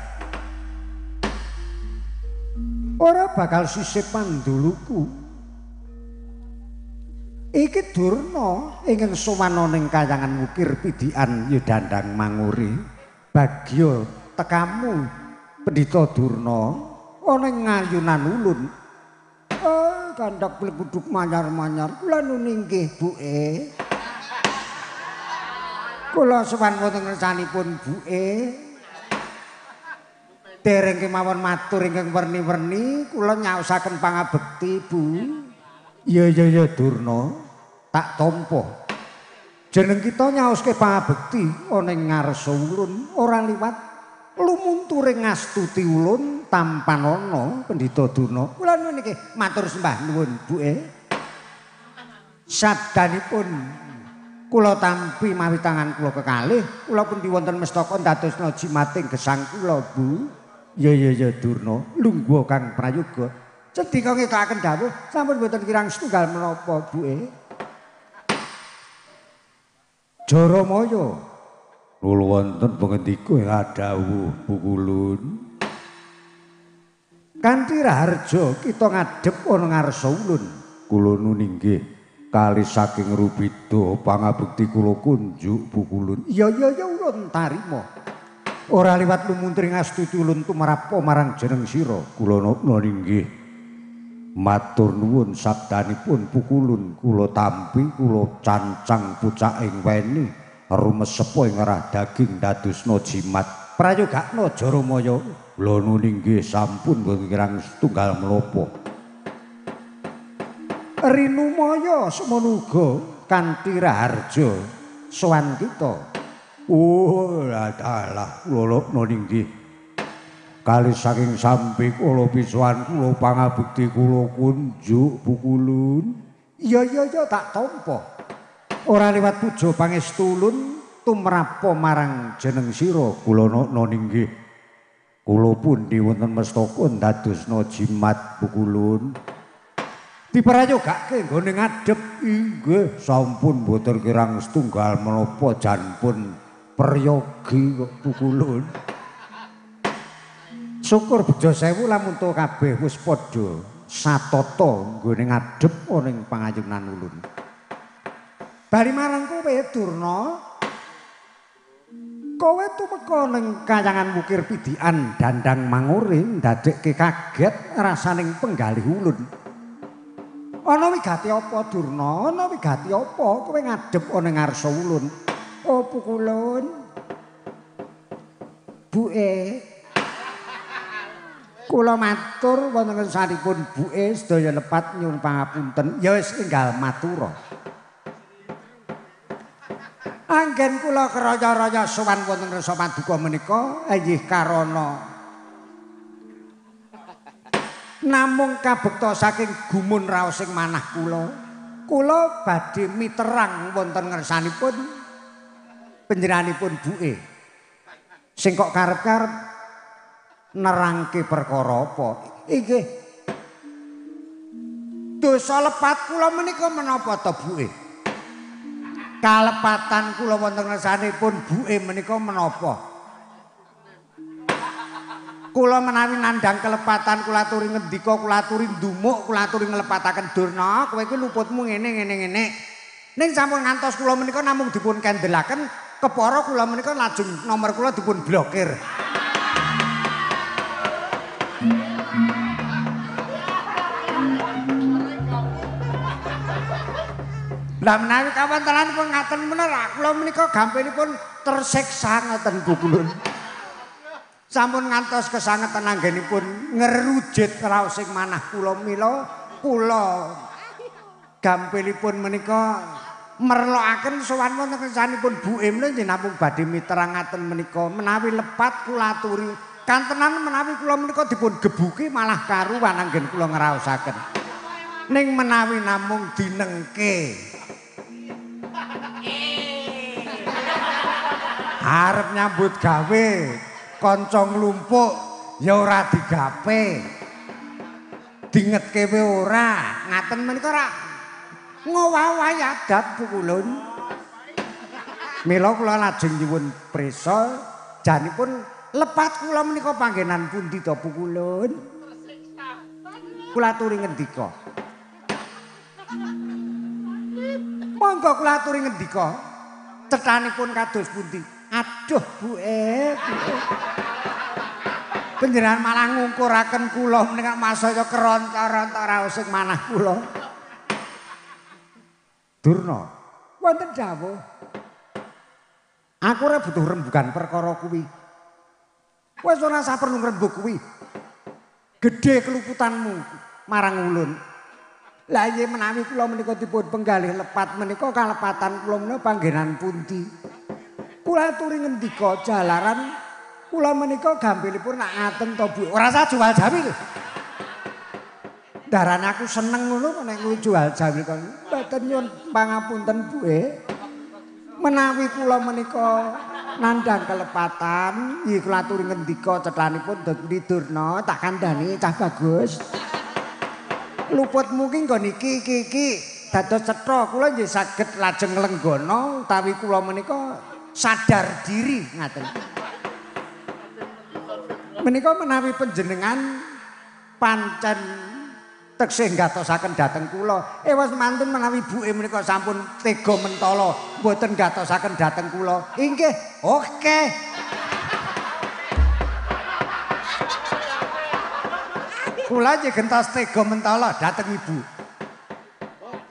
ora bakal sisih panduluku. Iki Durna ingkang sowan ning kayangan wukir pidikan ya dandang manguri bagya Tekamu Pendhita Durna ana ing ngayunan ulun. Oh, kandak pleguduk manyar-manyar. Kula nun inggih, Buke. Kula sowan wonten ngersanipun Buke. Dereng kemawon matur ingkang werni-werni, kula nyaosaken pangabekti, Bu. Iya iya iya Durna, tak tampa. Jeneng kita nyaoske pangabekti ana ing ngarsa ulun ora liwat lumunture ngastuti ulun tampanana Pendhita Durna. Kula nuwun niki matur sembah nuwun, Buke. Sabdanipun kula tampi mawi tangan kula kekalih, kula pundi wonten mestaka ndadosna jimating gesang kula, Bu. Iya iya iya Durna, lungguh kang prayoga. Cendika ngetokaken dawuh sampun boten kirang setunggal menapa, Buke. Jaramaya kula wonten pangendika ing dawuh Pukulun. Kanthi raharja kita ngadhep ana ngarsa ulun. Kula nun inggih kalih saking rubida pangabekti kula kunjuk Pukulun. Iya iya iya ulun tarima. Ora liwat lumuntri ngastuti ulun tumrapa marang jeneng sira. Kula nun inggih matur nuwun sabdanipun Pukulun. Kula tampi kula cancang pucaking weni rumesepa ing rah daging dadosna jimat. Prayogakna Jaramaya. Kula nun inggih sampun boten kirang setunggal menapa. Rinumaya semono uga kanthi raharja sowan kita. Oh dalah kula nun inggih kalih saking sambi kula pisuwan kula pangabekti kula kunjuk Pukulun. Iya iya iya tak tampa. Ora liwat puja pangestu ulun tumrapa marang jeneng sira. Kula nun inggih kula pundi wonten mestaka ndadosna jimat Pukulun. Diprayogake nggone ngadhep inggih sampun boten kirang setunggal menapa janpun prayogi kok Pukulun. Syukur bejo sewu lamun to kabeh wis padha satata nggone ngadhep ana ing pangayunan ulun. Bali marang kowe Durna, kowe tumeka ning kayangan wukir pidikan dandang mangure ndadekke kaget rasaning penggalih ulun. Ana wigati apa Durna? Ana wigati apa kowe ngadhep ana ngarsa ulun? Oh Pukulun. Buke. Kula matur wonten ngersanipun Buke sedaya lepat nyuwun pangapunten. Ya wis enggal matura. Anggen kula keraya-raya sowan wonten ngrasa paduka menika inggih karana namung kabekta saking gumun raosing manah kula. Kula badhe miterang wonten ngersanipun panjenenganipun Buke. Sing kok karep-karep nerangke perkara apa? Inggih. Dosa lepat kula menika menapa to, Buke? Kalepatan kula wonten ngersanipun Buke menika menapa? Kula menawi nandhang kelepatan kula aturi ngendika, kula aturi ndumuk, kula aturi nglepataken Durna, kowe iki luputmu ngene ngene ngene. Ning sampun ngantos kula menika namung dipun kendelaken, kepara kula menika lajeng nomor kula dipun blokir. Lah menawi kawontenanipun ngaten menika kula menika gampilipun tersiksa ngoten Pukulun. Sampun ngantos kesangetan anggenipun ngerujit raosing manah kula mila kula gampilipun menika merlokaken sowan wonten kersanipun Buke menika nggih namung badhe miterangaken menika menawi lepat kula aturi kantenan menawi kula menika dipun gebuki malah karuwan anggen kula ngraosaken. Ning menawi namung dinengke arep nyambut gawe kanca nglumpuk ya ora digape, dingetke wae ora, ngaten menika ora ngowahi adat Pukulun. Mila kula lajeng nyuwun prisa janipun lepat kula menika panggenan pundi to Pukulun? Kula aturi ngendika. Monggo kula aturi ngendika. Cethanipun kados pundi? Aduh buke. Panjenengan malah ngungkuraken kula menika masaya keronta-ronta raos sing manah kula. Durna, wonten dawuh. Aku ora butuh rembugan perkara kuwi. Wis ora usah perlu ngrembug kuwi. Gedhe keluputanmu marang ulun. Lah yen menawi kula menika dipun penggalih lepat menika kalepatan kula menika panggenan pundi? Kula aturi ngendika jalaran kula menika gampilipun nak ngaten to Bu. Ora usah jual jawil. Darane aku seneng ngono nek kuwi jual jawil kok. Mboten nyuwun pangapunten Bu. Menawi kula menika nandhang kelepatan, nggih kula aturi ngendika cethanipun Dut Durna tak kandhani cah bagus. Luputmu ki nggon iki iki iki dados cetha kula nggih saged lajeng lenggana utawi kula menika sadar diri ngaten. Menika menawi panjenengan pancen teksih nggatosaken dhateng kula. Wis mantun menawi buke menika sampun tega mentala mboten nggatosaken dhateng kula. Inggih, oke. Kula nggih gentos tega mentala dhateng ibu.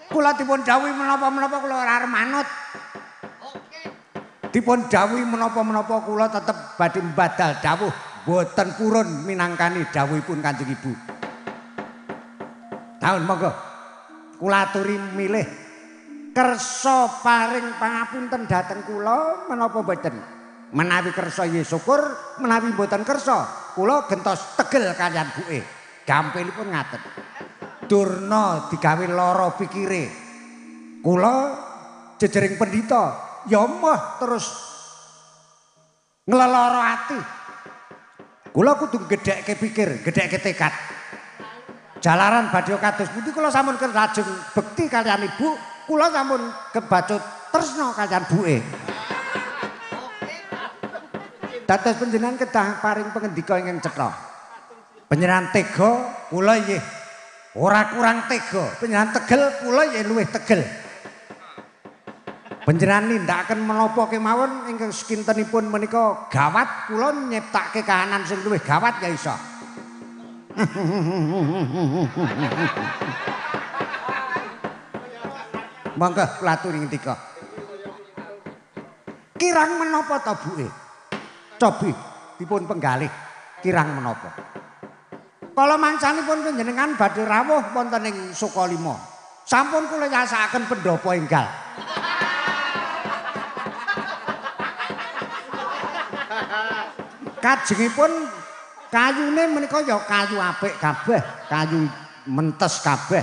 Kula dipun dawuhi menapa-menapa kula ora arep manut. Dipun dawuhi menapa-menapa kula tetep badhe mbadal dawuh mboten purun minangkani dawuhipun Kanjeng Ibu. Tahun monggo kula aturi milih kersa paring pangapunten dhateng kula menapa mboten. Menawi kersa nggih syukur, menawi mboten kersa kula gentos tegel kaliyan buke. Gampilipun ngaten. Durna digawe lara pikire. Kula jejering pendhita ya moh terus nglelara ati. Kula kudu gedhekke pikir, gedhekke tekad. Jalaran badhe kados pundi kula sampun lajeng bekti kaliyan ibu, kula sampun kebacut tresna kaliyan buke. Dados panjenengan kedah paring pangendika ingkang cetha. Panjenengan tega, kula nggih ora kurang tega. Panjenengan tegel, kula nggih luwih tegel. Panjenengan nindakaken menapa kemawon ingkang sekintenipun menika gawat, kula nyiptake kahanan sing luwih gawat ya iso. Monggo kula aturi ngendika. Kirang menapa ta buke? Cobi dipun penggalih kirang menapa. Kala mancanipun panjenengan badhe rawuh wonten ing Sukalima. Sampun kula yasakaken pendhapa enggal. Kajengipun kayune menika ya kayu apik kabeh, kayu mentes kabeh.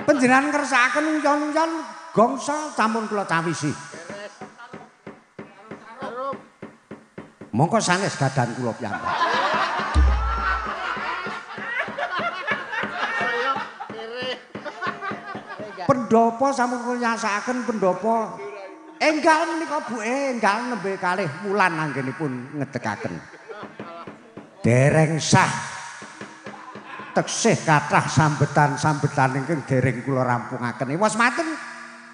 Panjenengan ngersakaken uyon-uyon gongso sampun kula cawisi. Mongko sanes gadan kula piyambak. Pendhapa sampun kula nyasakaken pendhapa enggal menika buke enggal nembe kalih wulan anggenipun ngedegaken. Dereng sah teksih kathah sambetan-sambetan ingkang dereng kula rampungaken. Wis maten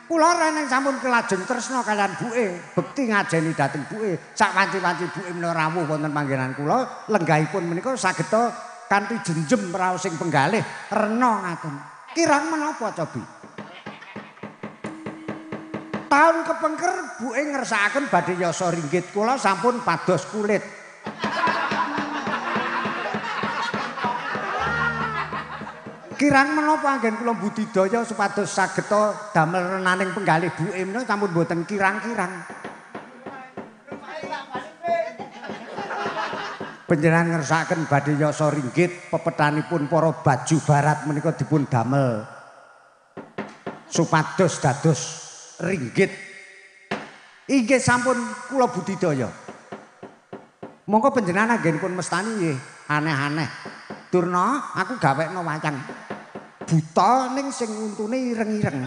kula reneng sampun kelajeng tresna kaliyan buke, bekti ngajeni dhateng buke. Sak wanci-wanci buke menika rawuh wonten panggenan kula, lenggahipun menika sageta kanthi jenjem raos sing penggalih rena ngaten. Kirang menapa cobi? Taun kepengker buke ngersakaken badhe yasa ringgit, kula sampun pados kulit. Kirang menapa anggen kula budidaya supados sageta damel renaning penggalih buke menika sampun mboten kirang-kirang. Panjenengan ngersakaken badhe yasa ringgit, pepethanipun para baju barat menika dipun damel supados dados ringgit. Inggih sampun kula budidaya. Monggo panjenengan anggenipun mestani nggih aneh-aneh. Durna, aku gawekno wayang buta ning sing untune ireng-ireng.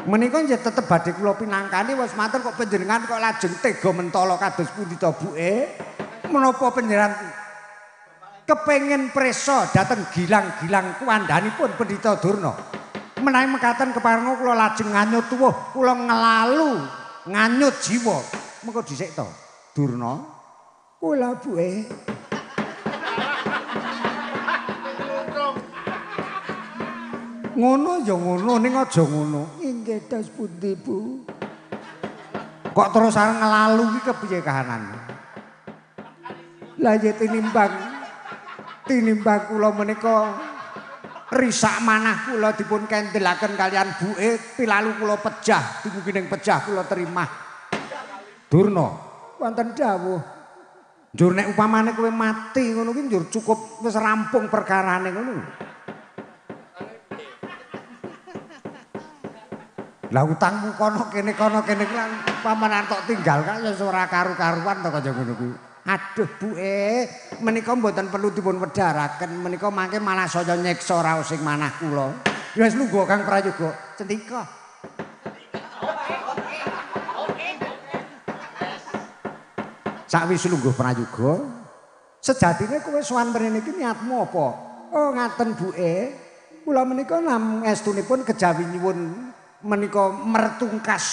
Menika nggih tetep badhe kula pinangkani wis matur kok panjenengan kok lajeng tega mentala kados pundi to buke? Menapa panjenengan Kepengin prisa dhateng gilang-gilang kuwandhanipun Pendhita Durna. Menawi mekaten keparenga kula lajeng nganyut tuwuh, kula ngelalu nganyut jiwa. Mengko dhisik to, Durna. Kula buke. Ngono ya ngono ning aja ngono. Inggih dos pundi, Bu? Kok terus arep ngelalu iki kepiye kahanane? Lah ya tinimbang kula menika risak manah kula dipun kendelaken kalian buke pilalu kula pejah dumugi ning pejah kula terimah. Durna, wonten dawuh. Njur nek upamane kowe mati ngono ki njur cukup wis rampung perkarane ngono. Lah utangmu kono kene lan pamanan tok tinggal kaya ora karu-karuan to kaya ngono kuwi. Aduh buke, menika mboten perlu dipun wedharaken, menika mangke malah saya nyiksa raos sing manah kula. Ya wis lungguh Kang Prayoga, cendika. Sakwise lungguh Prayoga, sejatine kowe sowan mrene iki niatmu apa? Oh ngaten buke, kula menika namung estunipun kejawi nyuwun menika mertungkas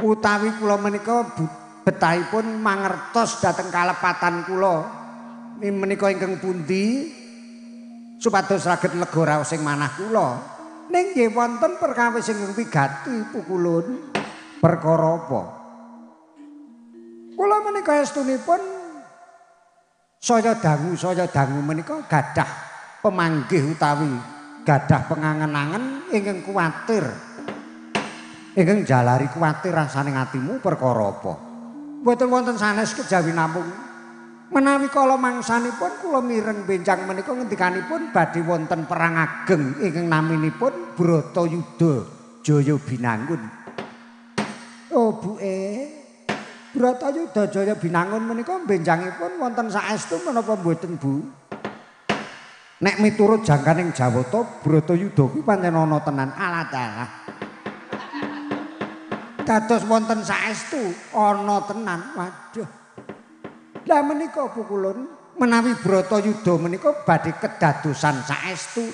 utawi kula menika betahipun mangertos dhateng kalepatan kula menika ingkang pundi supados saged lega raos sing manah kula. Ning nggih wonten perkawis ingkang wigati pukulun. Perkara apa? Kula menika estunipun saya dangu menika gadah pemanggih utawi gadah pengangen-angen ingkang kuwatir. Ingkang jalari kuwatir rasane atimu perkara apa? Mboten wonten sanes kejawi namung menawi kala mangsanipun kula mireng benjang menika ngendikanipun badhe wonten perang ageng ingkang naminipun Bratayuda Jaya Binangun. Oh buke, Bratayuda Jaya Binangun menika benjangipun wonten saestu menapa mboten Bu? Nek miturut jangkaning Jawata Bratayuda kuwi pancen ana tenan. Alah-alah. Dados wonten saestu ana tenan. Waduh. Lah menika pukulun menawi Bratayuda menika badhe kedadosan saestu.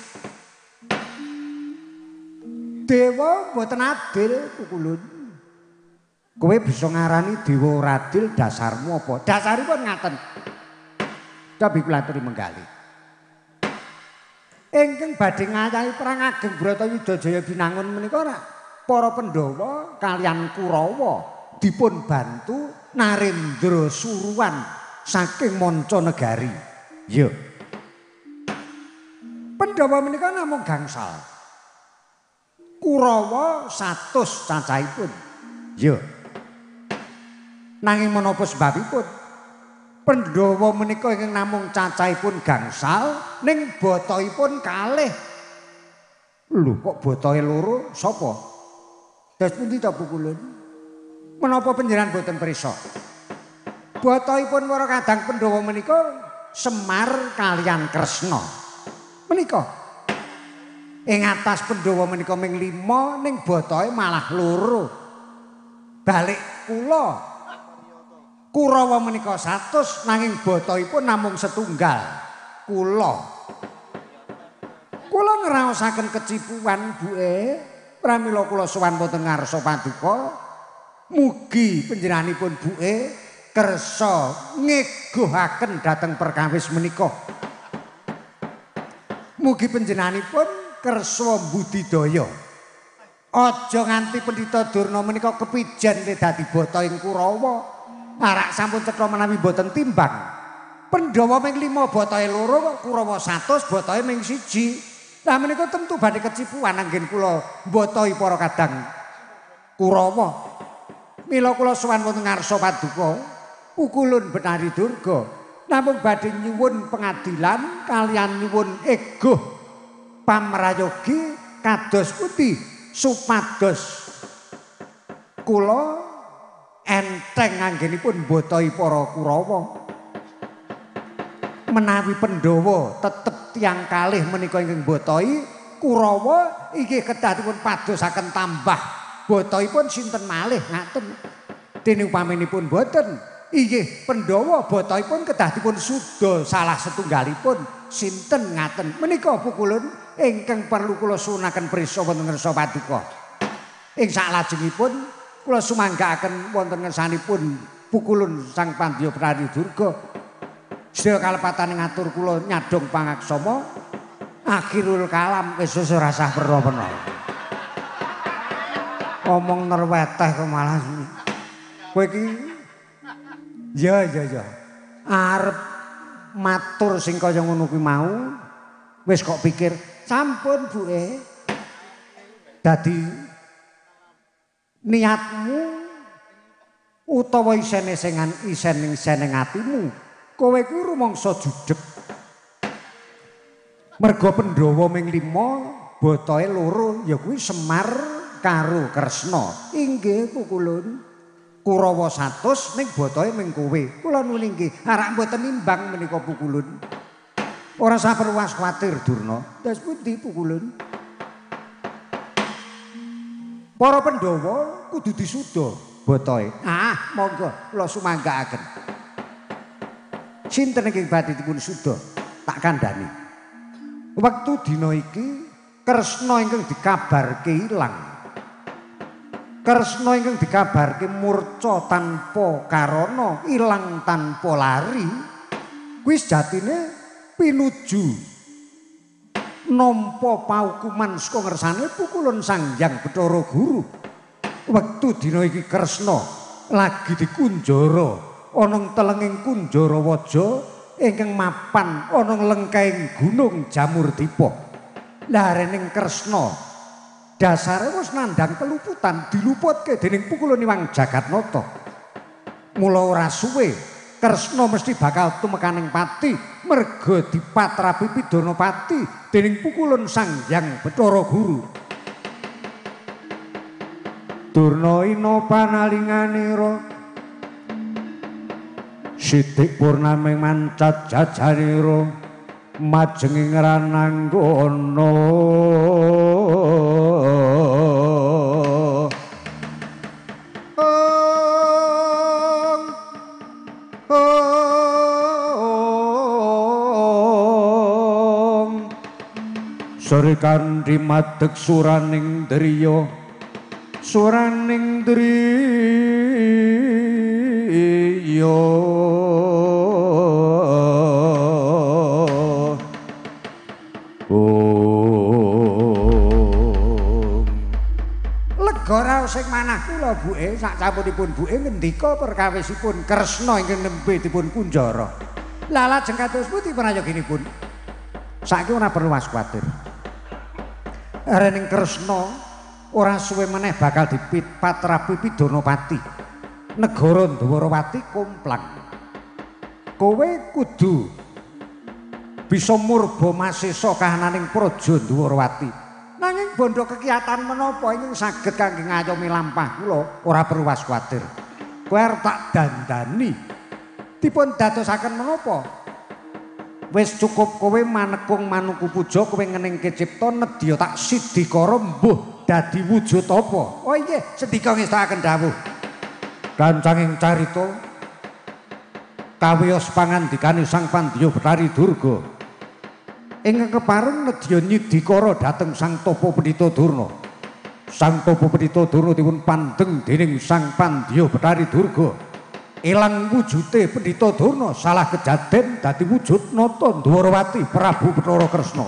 Dewa mboten adil pukulun. Kowe bisa ngarani dewa ora adil dasarmu apa? Dasaripun ngaten. Tapi kula aturi menggalih. Ingkang badhe ngayahi perang ageng Bratayuda Jaya Binangun menika ora para Pandhawa kalian Kurawa dipun bantu Narendra Suruwan saking manca negari. Ya. Pandhawa menika namung gangsal. Kurawa 100 cacahipun. Ya. Nanging menapa sebabipun? Pandhawa menika ingkang namung cacahipun gangsal ning botoipun kalih. Lho kok botoe loro sapa? Dos pundi ta pukulun? Menapa panjenengan boten prisa? Botoipun para kadang Pandhawa menika Semar kalian Kresna. Menika ing atas Pandhawa menika ming 5 ning botoe malah loro. Balik kula Kurawa menika 100 nanging botoipun namung setunggal. Kula. Kula ngraosaken kecipuan buke, pramila kula sowan wonten ngarsa paduka. Mugi panjenenganipun buke kersa ngegohaken dhateng perkawis menika. Mugi panjenenganipun kersa budidaya. Aja nganti Pendhita Durna menika kepijen dadi bata ing Kurawa. Arak sampun cetha menawi mboten timbang. Pandhawa ming 5 botoe loro kok Kurawa 100 botoe ming 1. Lah menika tentu badhe kecipuan anggen kula mbotoi para kadang Kurawa. Mila kula sowan wonten ngarsa paduka pukulun Betari Durga namung badhe nyuwun pengadilan kalian nyuwun egoh pamrayogi kados pundi supados kula enteng anggenipun mbotoi para Kurawa. Menawi Pandhawa tetep tiyang kalih menika ingkang mbotoi Kurawa inggih kedahipun padosaken tambah botoipun sinten malih ngaten. Dene upaminipun boten Inggih Pandhawa botoipun kedah dipun suda salah setunggalipun sinten ngaten menika pukulun ingkang perlu kula suwunaken prisa wonten ngersa paduka. Ing saklajengipun kula sumanggaaken wonten ngersanipun pukulun Sang Pandya Bathari Durga. Sedaya kalepatan ngatur kula nyadhong pangaksama akhirul kalam wis ora sah perna-perna. Omong nerweteh kok malah kowe iki ya ya ya arep matur sing kaya ngono kuwi mau wis kok pikir sampun buke dadi niatmu utawa isene sengan isen ning atimu kowe kuwi rumangsa judeg merga Pandhawa ming 5 botohe loro ya kuwi Semar karo Kresna. Inggih pukulun Kurawa 100 ning botohe ming kowe. Kula nuwun inggih arak mboten nimbang menika pukulun. Ora usah perlu kuwatir Durna. Dos pundi pukulun? Para Pandhawa kudu disuda botohe. Ah, monggo kula sumanggaaken. Sinten ingkang badhe dipun suda? Tak kandhani. Wektu dina iki Kresna ingkang dikabarke ilang. Kresna ingkang dikabarke murca tanpa karana, ilang tanpa lari, kuwi sejatine pinuju nampa paukuman saka ngersane pukulun Sang Hyang Bathara Guru. Wektu dina iki Kresna lagi dikunjara ana telenging Kunjara Waja ingkang mapan ana lengkahing Gunung Jamurdipa. Lah rening Kresna dasare wis nandhang keluputan diluputke dening pukulun Iwang Jagatnata. Mula ora suwe Kresna mesti bakal tumekaning pati merga dipatrapi pidana pati dening pukulun Sang Hyang Bathara Guru. Durna ina panalinganira sithik purnaming mancat jajanira majenging rananggana. Sri kanthi madeg suraning driya suraning driya. Om lega raos sing manah kula buke saksampunipun buke ngendika perkawisipun Kresna ingkang nembe dipun kunjara. Lah lajeng kados pundi prayoginipun? Saiki ora perlu kuwatir. Rening Kresna ora suwe meneh bakal dipatrapi pidana pati. Negara Dwarawati komplang. Kowe kudu bisa murba masesa kahananing praja Dwarawati. Nanging bondo kekiyatan menapa ingkang saged kangge ngayomi lampah kula ora perlu kuwatir. Kowe arep tak dandani. Dipun dadosaken menapa? Wis cukup kowe manekung manuku puja kowe ngeningke cipta nedya tak sidikara mbuh dadi wujud apa. Oh inggih sendika ngestakaken dawuh. Kancanging carita kawiyos pangandikane Sang Pandya Bathari Durga ingkang kepareng nedya nyidikara dhateng Sang Tapa Pandhita Durna. Sang Tapa Pandhita Durna dipun pandheng dening Sang Pandya Bathari Durga. Ilang wujute Pandhita Durna salah kejaden dadi wujud nata Dwarawati Prabu Bathara Kresna.